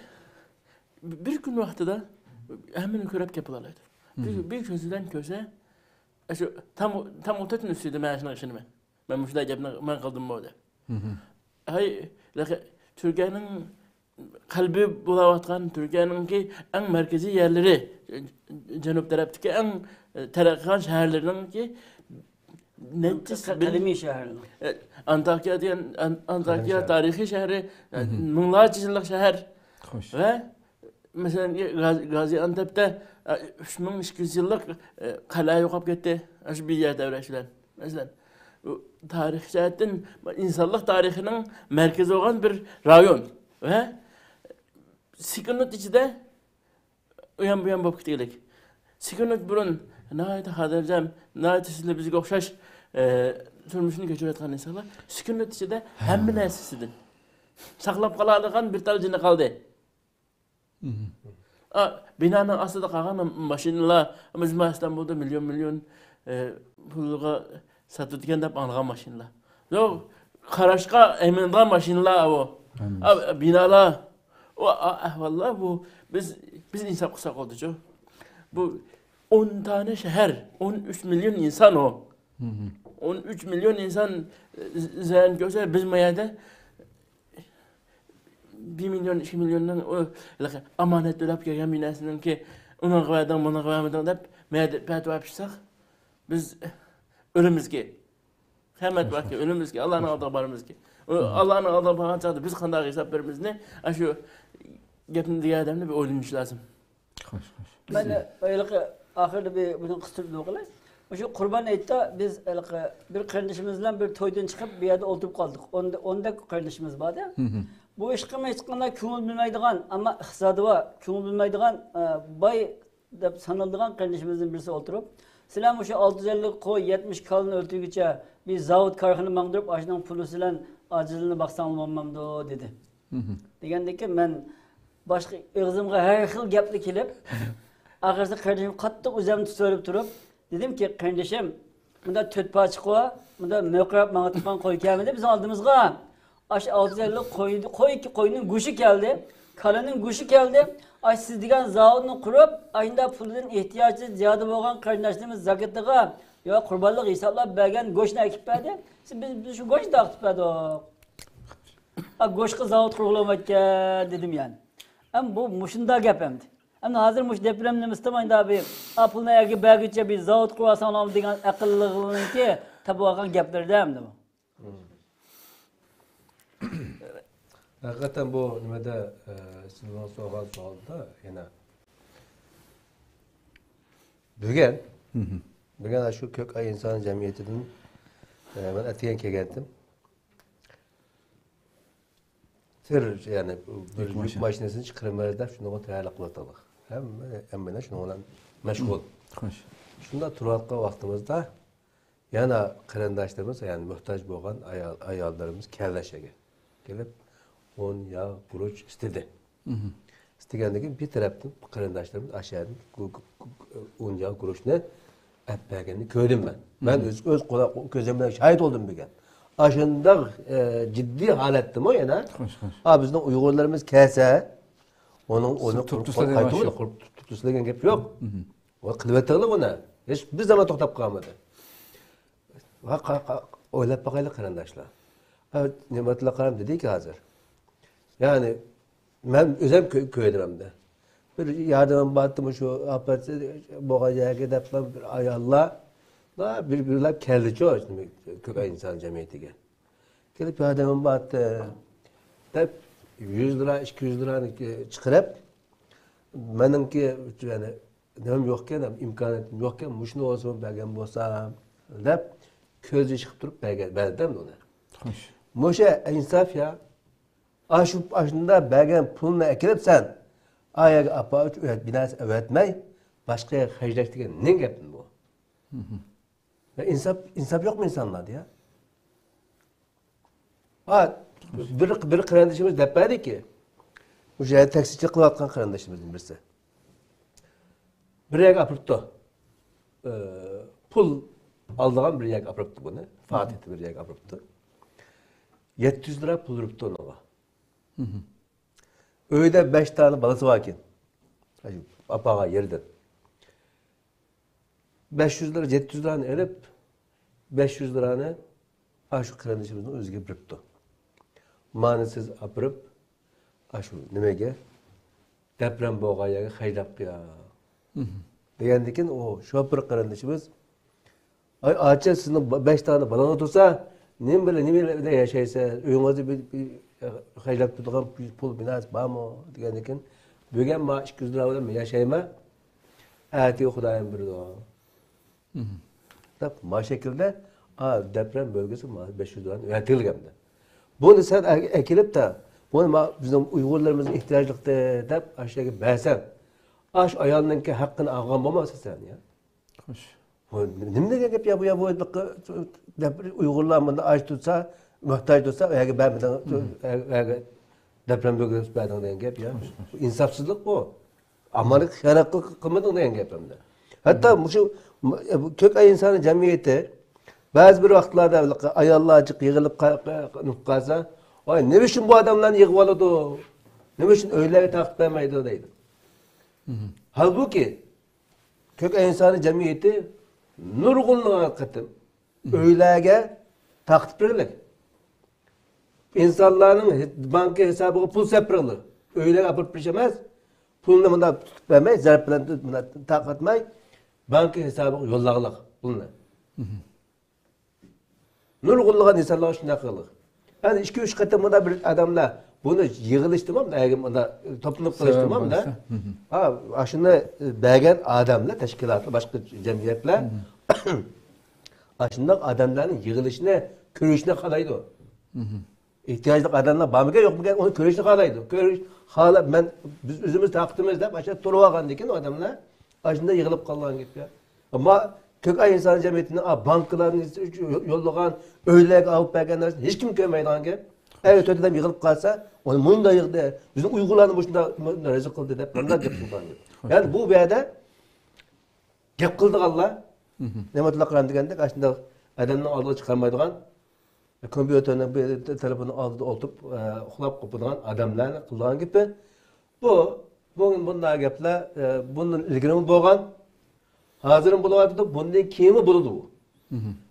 بىر كۈن ۋاقتىدا ھەممىنى كۆرۈپ كېلىپ بولالايدۇ. بىر، بىر كۆزى بىلەن كۆرسە، شۇ تام، تام ئولتۇرتۇن ئۈستىدە مەن شۇنىڭغا ئىشىنىمەن. مەن مۇشۇنداق گەپنى مەن قىلدىممۇ دەپ. ھەي، لېكىن تۈركىيەنىڭ قەلبى بولاۋاتقان، تۈركىيەنىڭكى ئەڭ مەركىزىي يەرلىرى، جەنۇب تەرەپتىكى ئەڭ تەرەققىي قىلغان شەھەرلىرىنىڭكى نەچچە قە-، قە-، بىل-، قەدىمىي شەھەرلەر. ئە، ئانتاكىيە دېگەن، ئان-، ئانتاكىيە قەدىمىي شەھەر. تارىخىي شەھىرى، ئە، مىڭلارچە يىللىق شەھەر. خوش. ۋە مەسىلەن، غازى-، غازىئانتەپتە، ئە، ئۈچ مىڭ ئىككى يۈز يىللىق، ئە، قەلئە يوقاپ كەتتى. ئاشۇ بىر يەر تەۋرەش بىلەن. مەسىلەن، ئۇ تارىخ جەھەتتىن ئىنسانلىق تارىخىنىڭ مەركىزى بولغان بىر رايون ۋە سېكۇنت ئىچىدە ئۇيان بۇيان بولۇپ كېتىدىغان. سېكۇنت بۇرۇن ناھايىتى خاتىرجەم، ناھايىتى سىزلەر بىزگە ئوخشاش، ئە، تۇرمۇشنى كەچۈرۈۋاتقان ئىنسانلار سېكۇنت ئىچىدە ھەممە نەرسىسىدىن ساقلاپ قالالىغان بىر تال جېنى قالدى. ئا، بىنانىڭ ئاستىدا قالغان ماشىنىلار، بىز ما ئىستانبۇلدا مىليون، مىليون، ئە، پۇلغا ساتىدىكەن دەپ ئاڭلىغان ماشىنىلار. يوق، قاراشقا ئەيمىنىدىغان ماشىنىلار ئۇ. ئا، بىنالار. ئۇ، ئا، ئەھۋاللار بۇ. بىز، بىز ئىنساپ قىلساق بولدىچۇ. بۇ ئون دانە شەھەر، ئون ئۈچ مىليون ئىنسان ئۇ. ئون ئۈچ مىليون ئىنسان، ئە، زىيان كۆرسە، بىز ما يەردە بىر مىليون، ئىككى مىليوننىڭ ئۇ ھېلىقى ئامانەت تۆلەپ كەلگەن بىر نەرسىنىڭكى، ئۇنىڭغا بەردىڭ، بۇنىڭغا بەرمىدىڭ دەپ، مەيدە پەتىۋا پىشساق، بىز ئۆلىمىزكى. قىيامەت باركى، ئۆلىمىزكى، ئاللانىڭ ئالدىغا بارىمىزكى. ئۇ ئاللانىڭ ئالدىغا بارغان چاغدا بىز قانداق ھېساب بېرىمىزنى، ئاشۇ گەپنى دېگەن ئادەمنى بىر ئويلىنىش لازىم. خوش، خوش. مەن ھېلىقى ئاخىرىدا بىر، بۇنى قىستۇرۇپ نېمە قىلاي. مۇشۇ قۇربان ھېيتتا بىز ھېلىقى بىر قېرىندىشىمىز بىلەن بىر تويدىن چىقىپ، بۇ يەردە ئولتۇرۇپ قالدۇق. ئون، ئوندەك قېرىندىشىمىز بار-دە. بۇ ئىشقا ھېچقانداق كۆڭۈل بۆلمەيدىغان، ئەمما ئىقتىسادى بار، كۆڭۈل بۆلمەيدىغان، ئە، باي دەپ سانىلىدىغان قېرىندىشىمىزدىن بىرسى ئولتۇرۇپ، سىلەر مۇشۇ ئالتە يۈز ئەللىك قوي، يەتمىش كالىنى ئۆلتۈرگۈچە بىر زاۋۇت، كارخانا ماڭدۇرۇپ، ئاشۇنىڭ پۇلى بىلەن ئاجىزلىرىنى باقساڭلار بولمامدۇ؟ دېدى. دېگەندىكىن مەن باشقا ئېغىزىمغا ھەر خىل گەپلەر كېلىپ، ئاخىرسى قېرىندىشىم قاتتىق ئۆزۈمنى تۇتۇۋېلىپ تۇرۇپ، دېدىمكى، قېرىندىشىم، مۇندا تۆت پارچە قوي، مۇندا مۆقىرەپ ماڭىدىغان قوي كەلمىدى بىزنىڭ ئالدىمىزغا. ئاش ئالتە يۈز ئەللىك قوي، قوي، قوينىڭ گۆشى كەلدى، كالىنىڭ گۆشى كەلدى. ئاش سىز دېگەن زاۋۇتنى قۇرۇپ، ئاشۇنداق پۇلدىن ئېھتىياجى زىيادە بولغان قېرىنداشلىرىمىز زاكىتىغا يا قۇربانلىق ھېسابلاپ بەرگەن گۆشنى ئەكىپ بەردى. سىز، بىز، بىز شۇ گۆشنى تارقىتىپ بەردۇق. ئا، گۆشقا زاۋۇت قۇرغىلى بولمايدىكەن دېدىم يەنى. ئەم بۇ مۇشۇنداق گەپ ئەمدى. ئەمدى ھازىر مۇشۇ دەپرەمنى ئىستىمايدا بىر، ئا، پۇلنى ئەگە بەرگۈچە بىر زاۋۇت قۇرۇۋالساڭلارمۇ دېگەن ئەقىللىقنىڭكى تاپىۋالغان گەپلىرىدە ئەمدى بۇ. ھەقىقەتەن بۇ نېمىدە، ئە، سىزنىڭ سورىغان سوئالدا يەنە بۈگۈن، بۈگۈن شۇ كۆك ئاي ئىنسان جەمئىيىتىدىن، ئە، مەن ئەتىگەن كەلگەنتىم. سىر، يەنى بىر يۈك يۈك ماشىنا. ماشىنىسىنى چىقىرىمىز دەپ شۇنىڭغا تەييارلىق قىلىۋاتىدۇ. ھەممە، ھەممىلا شۇنىڭ بىلەن مەشغۇل. خوش. شۇنداق تۇرۇۋاتقان ۋاقتىمىزدا يەنە قېرىنداشلىرىمىز، يەنى موھتاج بولغان ئايال، ئاياللىرىمىز كەلدى ئاشەگە. كېلىپ، ئۇن، ياغ، گۈرۈچ ئىستىدى. ئىستىگەندىن كېيىن بىر تەرەپتىن قېرىنداشلىرىمىز ئاشەدىن گۇ-، گۇ-، گۇ-، ئۇن، ياغ، گۈرۈچنى ئەپ بەرگەننى كۆردۈم مەن. مەن ئۆز، ئۆز قولا-، كۆزۈم بىلەن شاھىت بولدۇم بۈگۈن. ئاشۇنداق، ئە، جىددىي ھالەتتىمۇ يەنە. خوش، خوش. ئا، بىزنىڭ ئۇيغۇرلىرىمىز كەلسە، ئۇنىڭ، ئۇنى تۇرۇپ تۇرسىلا دېگەن قايتۇرمىدى، تۇرۇپ تۇرسىلا دېگەن گەپ يوق. ئۇ قىلىۋەتتىڭلار ئۇنى. ھېچ بىر زامان توختاپ قالمىدى. ۋە قا-، قا-، ئويلاپ باقايلى قېرىنداشلار. ھە، نېمەتۇللا قارام دېدىكى ھازىر. يەنى، مەن ئۆزۈم كۆ-، كۆردۈم ئەمدى. بىر ياردىمىم بارتىمۇ شۇ ئاپەت بولغان يەرگە دەپلا بىر ئاياللار، بىر، بىرلەپ كەلدىچۇ، كۆك ئىنسان جەمئىيىتىگە. كېلىپ ياردىمىم بارتى دەپ، يۈز لىرا، ئىككى يۈز لىرانى چىقىرىپ، مېنىڭكى، يەنى، نېمەم يوقكەن، ئىمكانىيىتىم يوقكەن، مۇشۇنى بولسىمۇ بەرگەن بولسام دەپ، كۆز يېشى قىلىپ تۇرۇپ بەرگەن، بەردىم ئۇنى. خوش. مۇشۇ ئىنساپ يا. ئاشۇ، ئاشۇنداق بەرگەن پۇلنى ئەكېلىپ سەن، ئا يەرگە ئاپا ئۈچ ئۆت بىناسى ئەۋەتمەي، باشقا يەرگە خەجلەش دېگەن نېمە گەپمۇ بۇ؟ ۋە ئىنساپ، ئىنساپ يوقمۇ ئىنسانلاردا يا؟ ھا، بىر، بىر قېرىندىشىمىز دەپ بەردىكى، مۇشۇ يەردە تەكسىچىلىك قىلىۋاتقان قېرىندىشىمىزدىن بىرسى. بىر يەرگە ئاپىرىپتۇ. ئى، پۇل ئالىدىغان بىر يەرگە ئاپىرىپتۇ بۇنى. فاتىھتە بىر يەرگە ئاپىرىپتۇ. يەتتە يۈز لىرا پۇل بېرىپتۇ ئۇنىڭغا. ئۆيدە بەش دانە بالىسى باركەن. ئاپىغان يېرىدىن. بەش يۈز لىرا، يەتتە يۈز لىرانى ئېلىپ، بەش يۈز لىرانى ئاشۇ قېرىندىشىمىزنىڭ ئۆزىگە بېرىپتۇ. مانا سىز ئاپىرىپ، ئاشۇ نېمىگە، دەپرەم بولغان يەرگە خەجلەپ قويۇڭ. دېگەندىكىن ئۇ شوپۇر قېرىندىشىمىز، ئاي، ئاچا، سىزنىڭ ب-، بەش دانە بالىڭىز تۇرسا، نېمە بىلەن، نېمە بىلەن ياشايسىز؟ ئۆيىڭىزدە بىر، بىر خەجلەپ تۇرىدىغان پۇل، پۇل بىناسى بارمۇ؟ دېگەندىكىن، بۈگۈن ما ئىككى يۈز لىرا بىلەن ياشايمەن، ئەتىگە خۇدايىم بېرىدۇ. دەپ، ما شەكىلدە، ئا، دەپرەم بۆلگىسى ما بەش يۈز دانە ئەتىگىلىك ئەمدى. بۇنى سەن ئە-، ئەكېلىپ تا، بۇنى ما بىزنىڭ ئۇيغۇرلىرىمىز ئېھتىياجلىقتى دەپ، ئاشۇ يەرگە بەرسەڭ، ئاشۇ ئايالنىڭكى ھەققىنى ئالغان بولمامسەن سەن يا؟ خوش. بۇ نېمە دېگەن گەپ يا، بۇ يا، بۇ دەپ، ئۇيغۇرلار مۇنداق ئاچ تۇرسا، موھتاج تۇرسا، ئۇ يەرگە بەرمىدىڭ، ئۇ يەرگە دەپرەم بۆلگىسى بەردىڭ دېگەن گەپ يا. بۇ ئىنساپسىزلىق بۇ. ئامانەتكە خىيانەت قىل-، قىلمىدىڭ دېگەن گەپ ئەمدى. ھەتتا مۇشۇ م-، كۆك ئاي ئىنسانى جەمئىيىتى بەزى بىر ۋاقىتلاردا ئاياللار جىق يىغىلىپ قا-، قا-، قا-، نېمە ئۈچۈن بۇ ئادەملەرنى يىغىۋالىدۇ؟ نېمە ئۈچۈن ئۆيلەرگە تارقىتىپ بەرمەيدۇ دەيدۇ. ھالبۇكى، كۆك ئاي ئىنسانى جەمئىيىتى نۇرغۇنلىغان قېتىم ئۆيلەرگە تارقىتىپ بېرىلدى. ئىنسانلارنىڭ ھې-، بانكا ھېسابىغا پۇل سېلىپ بېرىلدى. ئۆيلەرگە ئاپىرىپ بېرىش ئەمەس، پۇلنى مۇنداق تۇتۇپ بەرمەي، زەرب بىلەن تۇت-، مۇنداق تارقاتماي، بانكا ھېسابىغا يوللىغانلىق پۇلنى. نۇرغۇنلىغان ئىنسانلارغا شۇنداق قىلدى. يەنى ئىككى، ئۈچ قېتىم مۇنداق بىر ئادەملەر بۇنى يىغىلىشتىمۇ، مۇنداق توپلىنىپ قېلىشتىمۇ، مۇنداق. ھا، ئاشۇنى بەرگەن ئادەملەر، تەشكىلاتلار، باشقا جەمئىيەتلەر ئاشۇنداق ئادەملەرنىڭ يىغىلىشىنى، كۆرۈشىنى خالايدۇ. ئېھتىياجلىق ئادەملەر بارمىكەن، يوقمىكەن، ئۇنى كۆرۈشنى خالايدۇ. كۆرۈش، خالاپ، مەن، بىز ئۆزىمىز تارقىتىمىز دەپ، ئاشۇ تۇرۇۋالغاندىن كېيىن ئۇ ئادەملەر ئاشۇنداق يىغىلىپ قالغان گەپ يا. ئەمما كۆك ئاي ئىنسان جەمئىيىتىنىڭ، ئا، بانكىلارنى يوللىغان، ئۆيلەرگە ئاپىرىپ بەرگەن نەرسىنى ھېچكىم كۆرمەيدىغان گەپ. ئەگەر تۆت ئادەم يىغىلىپ قالسا، ئۇنى مۇنداق يىغدى، بىزنىڭ ئۇيغۇرلارنى مۇشۇنداق، مۇنداق رەزىل قىلدى دەپ مۇنداق گەپ قىلغان گەپ. يەنى بۇ يەردە گەپ قىلىدىغانلار، نېمەتۇللا قارام دېگەندەك، ئاشۇنداق ئادەمنىڭ ئالدىغا چىقارمايدىغان، كومپيۇتېرنىڭ، تېلېفوننىڭ ئالدىدا ئولتۇرۇپ، ئۇخلاپ قوپىدىغان ئادەملەرنىڭ قىلىدىغان گېپى. بۇ، بۇ، بۇنداق گەپلەر، ئە، بۇندىن ئىلگىرىمۇ بولغان، ھازىرمۇ بولۇۋاتىدۇ، بۇندىن كېيىنمۇ بولىدۇ بۇ.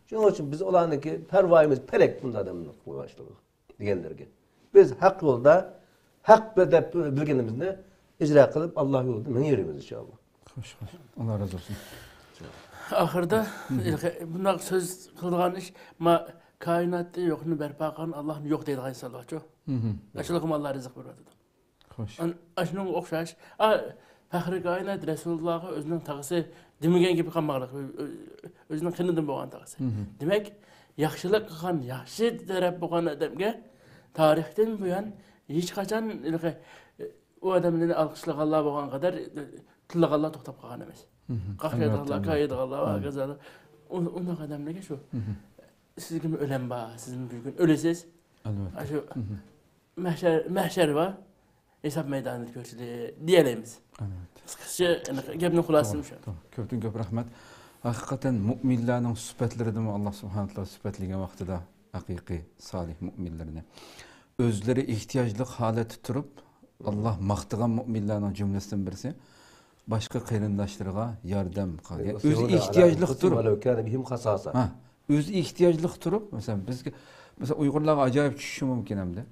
شۇنىڭ ئۈچۈن بىز ئۇلارنىڭكى پەرۋايىمىز پەلەك بۇنداق ئادەمنىڭ قىلغان ئىشلىرىغا، دېگەنلىرىگە. بىز ھەق يولدا، ھەق بىر دەپ بىلگىنىمىزنى ئىجرا قىلىپ، ئاللا يولىدا مېڭىۋېرىمىز، ئىنشائاللا. خوش، خوش. ئاللا رازى بولسۇن. ئاخىردا بۇنداق سۆز قىلىدىغان ئىش، ما، كائىناتتا يوقنى بەرپا قىلغان ئاللاھنى يوق دەيدىغان ئىنسانلار شۇ. ئاشۇلارغىمۇ ئاللا رىزىق بېرىۋاتىدۇ. خوش. ئاشۇنىڭغا ئوخشاش. ئا، پەخرى كائىنات رەسۇلۇللاغا ئۆزىنىڭ تاغىسى دېمىگەن گېپى قالمىغانلىق، ئۆ-، ئۆ-، ئۆزىنىڭ قېنىدىن بولغان تاغىسى. دېمەك، ياخشىلىق قىلغان، ياخشى تەرەپ بولغان ئادەمگە تارىختىن بۇيان ھېچقاچان ھېلىقى، ئۇ ئادەمنى ئالقىشلىغانلار بولغان قەدەر، تىللىغانلار توختاپ قالغان ئەمەس. قاقشايدىغانلار، ئەلۋەتتە. كايىدىغانلار، ھاكازا. ئۇ-، ئۇنداق ئادەملەرگە شۇ، سىزگىمۇ ئۆلەم بار، سىزمۇ بىر كۈن ئۆلىسىز. ئەلۋەتتە. ئاشۇ مەھشەر، مەھشەر بار، ھېساب مەيدانىدا كۆرۈشىلى دېيەلەيمىز. ئەلۋەتتە. قىسقىچە، گەپنىڭ خۇلاسىسى مۇشۇ. توغرا. كۆپتىن كۆپ رەھمەت. ھەقىقەتەن مۇئمىنلارنىڭ سۈپەتلىرىدىمۇ ئاللا سۇبھانەھۇ ۋە تائالا سۈپەتلىگەن ۋاقتىدا ھەقىقىي سالىھ مۇئمىنلىرىنى ئۆزلىرى ئېھتىياجلىق ھالەتتە تۇرۇپ، ئاللا ماختىغان مۇئمىنلارنىڭ جۈملىسىدىن بىرسى، باشقا قېرىنداشلىرىغا ياردەم قىلغان. يەنى ئۆزى ئېھتىياجلىق تۇرۇپ. ھا، ئۆزى ئېھتىياجلىق تۇرۇپ، مەسىلەن، بىزگە، مەسىلەن، ئۇيغۇرلارغا ئاجايىپ چۈشۈشى مۇمكىن ئەمدى.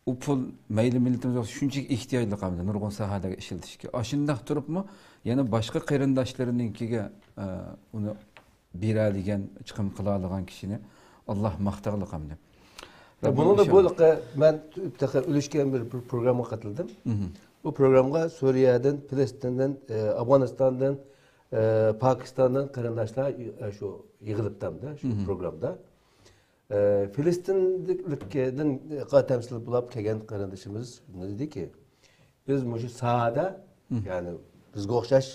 ئۇ پۇل مەيلى مىللىتىمىز بولسا شۇنچىلىك ئېھتىياجلىق ئەمدى نۇرغۇن ساھەلەرگە ئىشلىتىشكە. ئاشۇنداق تۇرۇپمۇ يەنە باشقا قېرىنداشلىرىنىڭكىگە، ئە، ئۇنى بېرەلىگەن، چىقىم قىلالىغان كىشىنى ئاللا ماختاغلىق ئەمدى. بۇنىڭدا بۇ، مەن تېخى ئۈلۈشكەن بىر، بىر پروگراممىغا قاتىلدىم. بۇ پروگرامغا سۈرىيەدىن، پىلىستىندىن، ئە، ئافغانىستاندىن، ئە، پاكىستاندىن قېرىنداشلار، ئە، شۇ يىغىلىپتۇ ئەمدى شۇ پروگرامدا. ئە، فىلىستىنلىكتىن تەمسىل بولۇپ كەلگەن قېرىندىشىمىز دېدىكى، بىز مۇشۇ ساھەدە، يەنى بىزگە ئوخشاش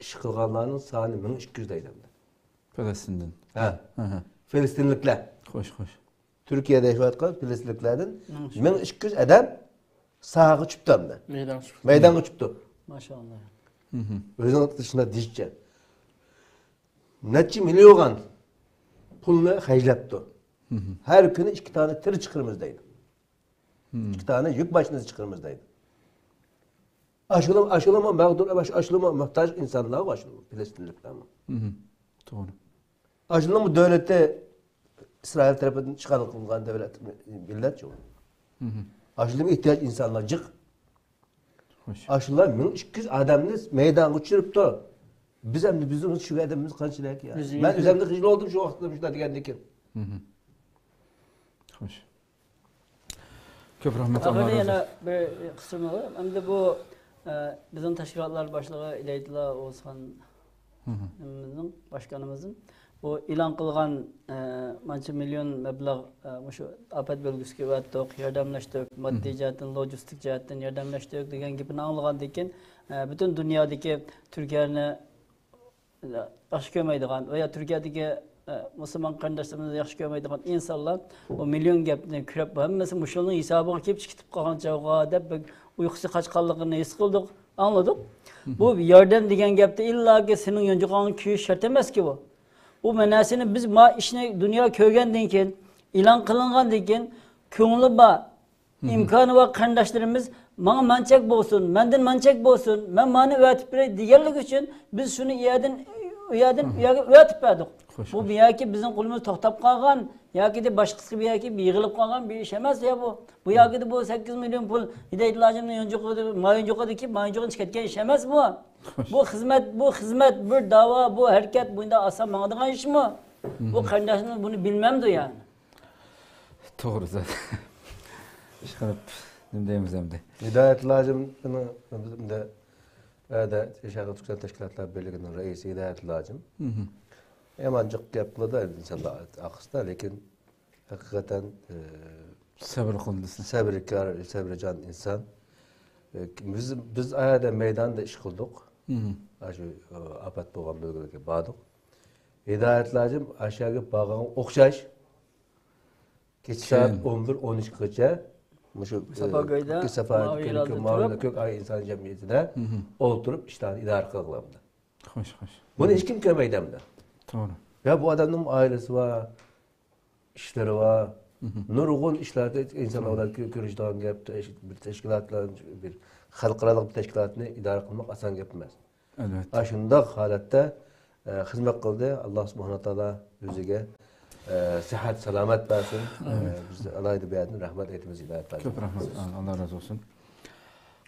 ئىش قىلغانلارنىڭ سانى مىڭ ئىككى يۈز دەيدۇ ئەمدى. فىلىستىندىن. ھە. فىلىستىنلىكلەر. خوش، خوش. تۈركىيەدە ياشاۋاتقان فىلىستىنلىكلەردىن مىڭ ئىككى يۈز ئادەم ساھەگە چۈشۈپتۇ ئەمدى. مەيدانغا چۈشۈپتۇ. مەيدانغا چۈشۈپتۇ. ماشائاللا. ئۆزىنىڭ شۇنداق دېيىشىچە، نەچچە مىليون پۇلنى خەجلەپتۇ. ھەر كۈنى ئىككى دانە تىر چىقىرىمىز دەيدۇ. ئىككى دانە يۈك ماشىنىسى چىقىرىمىز دەيدۇ. ئاشۇلىمۇ، ئاشۇلىمۇ مەغدۇر، ئاشۇلىمۇ موھتاج ئىنسانلار، ئاشۇلىمۇ فىلىستىنلىكلەرمۇ. توغرا. ئاشۇلىمۇ دۆلىتى ئىسرائىل تەرىپىدىن ئىشغال قىلىنغان دۆلەت، مىللەت شۇ. ئاشۇلىمۇ ئېھتىياج ئىنسانلار جىق. خوش. ئاشۇلار مىڭ ئىككى يۈز ئادەمنى مەيدانغا چۈشۈرۈپتۇ. بىز ئەمدى بىزنىڭ شۇ ئادەمىمىز قانچىلىك يا؟ مەن ئۆزۈمنى خىجىل بولدۇم شۇ ۋاقىتتا مۇشۇنداق دېگەندىكىن. خوش. كۆپ رەھمەت. ئاخىرىدا يەنە بىر قىسمى بار. ئەمدى بۇ، ئە، بىزنىڭ تەشكىلاتلار باشلىقى ئىنايەتۇللا ئوغۇزخان باشقانىمىزدىن بۇ ئېلان قىلغان، ئە، مانچە مىليون مەبلەغ، ئە، مۇشۇ ئاپەت بۆلگۈسىگە ئەۋەتتۇق، ياردەملەشتۇق، ماددىي جەھەتتىن، لوجىستىك جەھەتتىن ياردەملەشتۇق دېگەن گېپىنى ئاڭلىغاندىن كېيىن، ئە، پۈتۈن دۇنيادىكى تۈركىيەنى ياخشى كۆرمەيدىغان ۋە يا تۈركىيەدىكى، ئە، مۇسۇلمان قېرىنداشلىرىمىزنى ياخشى كۆرمەيدىغان ئىنسانلار بۇ مىليون گەپنى كۆرۈپ، ھەممىسى مۇشۇنىڭ ھېسابىغا كېلىپ چىقىپ قالغان چاغغا دەپ بەك ئۇيقۇسى قاچقانلىقىنى ھېس قىلدۇق، ئاڭلىدۇق. بۇ ياردەم دېگەن گەپتە ئىللاكى سېنىڭ يانچۇقۇڭغا كۆيۈش شەرت ئەمەسكى بۇ. بۇ مەناسىنى بىز ما ئىشنى دۇنيا كۆرگەندىن كېيىن، ئېلان قىلىنغاندىن كېيىن، كۆڭلى بار، ئىمكانى بار قېرىنداشلىرىمىز ماڭا مانچەك بولسۇن، مەندىن مانچەك بولسۇن، مەن مانى ئەۋەتىپ بېرەي دېگەنلىكى ئۈچۈن بىز شۇنى ئۇ يەردىن، ئۇ يەردىن ئۇ يەرگە ئەۋەتىپ بەردۇق. بۇ، بۇ يەردىكى بىزنىڭ قولىمىز توختاپ قالغان ياكى باشقىسىغا بۇ يەردىكى يىغىلىپ قالغان بىر ئىش ئەمەس يا بۇ. بۇ يەردىكى بۇ سەككىز مىليون پۇل ھىدايەتۇللا ھاجىمنىڭ يانچۇقىدا، ما يانچۇقىدىكى، ما يانچۇقىدىن چىقىپ كەتكەن ئىش ئەمەس بۇ. بۇ خىزمەت، بۇ خىزمەت، بىر داۋا، بۇ ھەرىكەت، بۇنداق ئاسان ماڭىدىغان ئىشمۇ؟ بۇ قېرىنداشلىرىمىز بۇنى بىلمەمدۇ يەنى؟ توغرا زادى. ئىشقىلىپ، نېمە دەيمىز ئەمدى؟ ھىدايەتۇللا ھاجىم، ئەمدى، ئەدە، شەرقىي تۈركىستان تەشكىلاتلار بىرلىكىنىڭ رەئىسى ھىدايەتۇللا ھاجىم. يامان جىق گەپ قىلىدۇ ئەمدى ئىنسانلار ئارقىسىدا، لېكىن ھەقىقەتەن، ئە، سەۋر قىلدى. سەۋركار، سەۋرىجان ئىنسان. ئە، بىز، بىز ئايەردە مەيداندا ئىش قىلدۇق. ئاشۇ ئاپەت بولغان بۆلگىلەرگە باردۇق. ھىدايەت لاجىم ئاشۇ يەرگە بارغانغا ئوخشاش كېچە سائەت ئون بىر، ئون ئىككىگىچە مۇشۇ ساپا كۆيدە، ساپا ماۋۇ كۆيدە، ماۋۇ كۆك ئاي ئىنسان جەمئىيىتىدە ئولتۇرۇپ ئىشلارنى ئىدارە قىلغىلامدا. خوش، خوش. بۇنى ھېچكىم كۆرمەيدۇ ئەمدى. توغرا. يا بۇ ئادەمنىڭ ئائىلىسى بار، ئىشلىرى بار. نۇرغۇن ئىشلاردا ئىنسانلار بىلەن كۆ-، كۆرۈشىدىغان گەپ، تەش-، بىر تەشكىلاتلار، بىر خەلقئارالىق بىر تەشكىلاتنى ئىدارە قىلماق ئاسان گەپ ئەمەس. ئەلۋەتتە. ئاشۇنداق ھالەتتە، ئە، خىزمەت قىلدى. ئاللا سۇبھانەھۇ ۋە تائالا ئۆزىگە، ئە، سىھھەت، سالامەت بەرسۇن. ئە، بىز ئالاھىدە بۇ يەردىن رەھمەت ئېيتىمىز، ھىدايەت بەرسۇن. كۆپ رەھمەت. ئاللا رازى بولسۇن.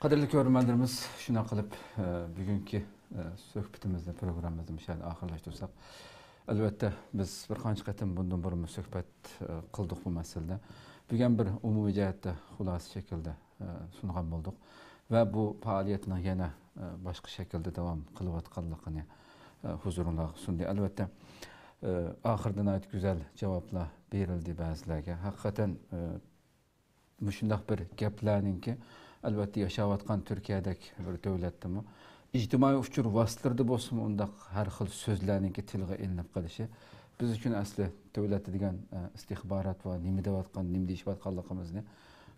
قەدىرلىك كۆرۈرمەنلىرىمىز، شۇنداق قىلىپ، ئە، بۈگۈنكى، ئە، سۆھبىتىمىزنى، پروگراممىمىزنى مۇشۇ يەردە ئاخىرلاشتۇرساق. ئەلۋەتتە، بىز بىر قانچە قېتىم بۇندىن بۇرۇنمۇ سۆھبەت، ئە، قىلدۇق بۇ مەسىلىدە. بۈگۈن بىر ئومۇمىي جەھەتتە خۇلاسە شەكىلدە، ئە، سۇنغان بولدۇق. ۋە بۇ پائالىيەتنىڭ يەنە، ئە، باشقا شەكىلدە داۋام قىلىۋاتقانلىقىنى، ئە، ھۇزۇرۇڭلارغا سۇندى. ئەلۋەتتە، ئە، ئاخىرىدا ناھايىتى گۈزەل جاۋابلار بېرىلدى بەزىلەرگە. ھەقىقەتەن، ئە، مۇشۇنداق بىر گەپلەرنىڭكى، ئەلۋەتتە، ياشاۋاتقان تۈركىيەدەك بىر دۆلەتتىمۇ، ئىجتىمائىي ئۇچۇر ۋاسىتىلىرىدە بولسىمۇ ئۇنداق ھەر خىل سۆزلەرنىڭكى تىلغا ئېلىنىپ قېلىشى بىز ئۈچۈن ئەسلى دۆلەتتە دېگەن، ئە، ئىستىخبارات بار، نېمە دەۋاتقان، نېمە دېيىشىۋاتقانلىقىمىزنى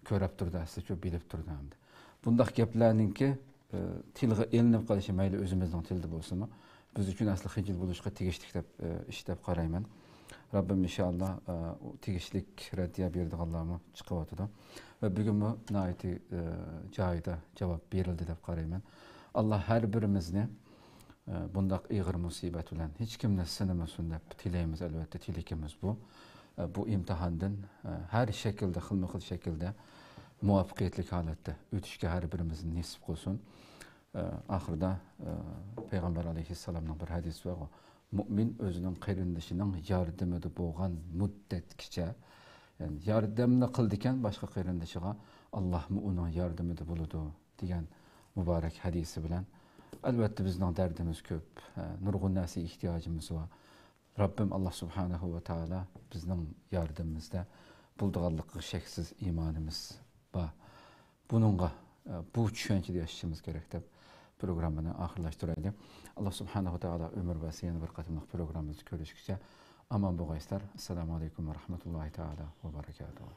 كۆرۈپ تۇرىدۇ، ئەسلى شۇ بىلىپ تۇرىدۇ ئەمدى. بۇنداق گەپلەرنىڭكى، ئە، تىلغا ئېلىنىپ قېلىشى، مەيلى ئۆزىمىزنىڭ تىلىدا بولسىمۇ، بىز ئۈچۈن ئەسلى خىجىل بولۇشقا تېگىشلىك دەپ، ئىش دەپ قارايمەن. رەببىم ئىنشائاللا، تېگىشلىك رەددىيە بېرىدىغانلارمۇ چىقىۋاتىدۇ. ۋە بۈگۈنمۇ ناھايىتى، جايىدا جاۋاب بېرىلدى دەپ قارايمەن. ئاللا ھەر بىرىمىزنى، بۇنداق ئېغىر مۇسىبەت بىلەن ھېچكىمنى سىنىمىسۇن دەپ تىلەيمىز، ئەلۋەتتە، تىلىكىمىز بۇ. بۇ ئىمتىھاندىن، ھەر شەكىلدە، خىلمۇ خىل شەكىلدە مۇۋەپپەقىيەتلىك ھالەتتە ئۆتۈشكە ھەر بىرىمىزنى نېسىپ قىلسۇن. ئاخىرىدا، پەيغەمبەر ئەلەيھىسسالامنىڭ بىر ھەدىسى بارغۇ، مۇئمىن ئۆزىنىڭ قېرىندىشىنىڭ ياردىمىدە بولغان مۇددەتكىچە، يەنى ياردەمنى قىلىدىكەن باشقا قېرىندىشىغا، ئاللاھمۇ ئۇنىڭ ياردىمىدە بولىدۇ، دېگەن مۇبارەك ھەدىسى بىلەن. ئەلۋەتتە، بىزنىڭ دەردىمىز كۆپ، نۇرغۇن نەرسىگە ئېھتىياجىمىز بار. رەببىم ئاللا سۇبھانەھۇ ۋە تائالا بىزنىڭ ياردىمىمىزدە بولىدىغانلىقىغا شەكسىز ئىمانىمىز بار. بۇنىڭغا، بۇ چۈشەنچىدە ياشىشىمىز كېرەك دەپ پروگراممىنى ئاخىرلاشتۇرايلى. ئاللا سۇبھانەھۇ ۋە تائالا ئۆمۈر بەرسە، يەنە بىر قېتىملىق پروگراممىمىزدا كۆرۈشكىچە ئامان بولغايسىلەر. ئەسسالامۇ ئەلەيكۇم ۋە رەھمەتۇللاھى تائالا ۋە بەرەكاتۇھۇ.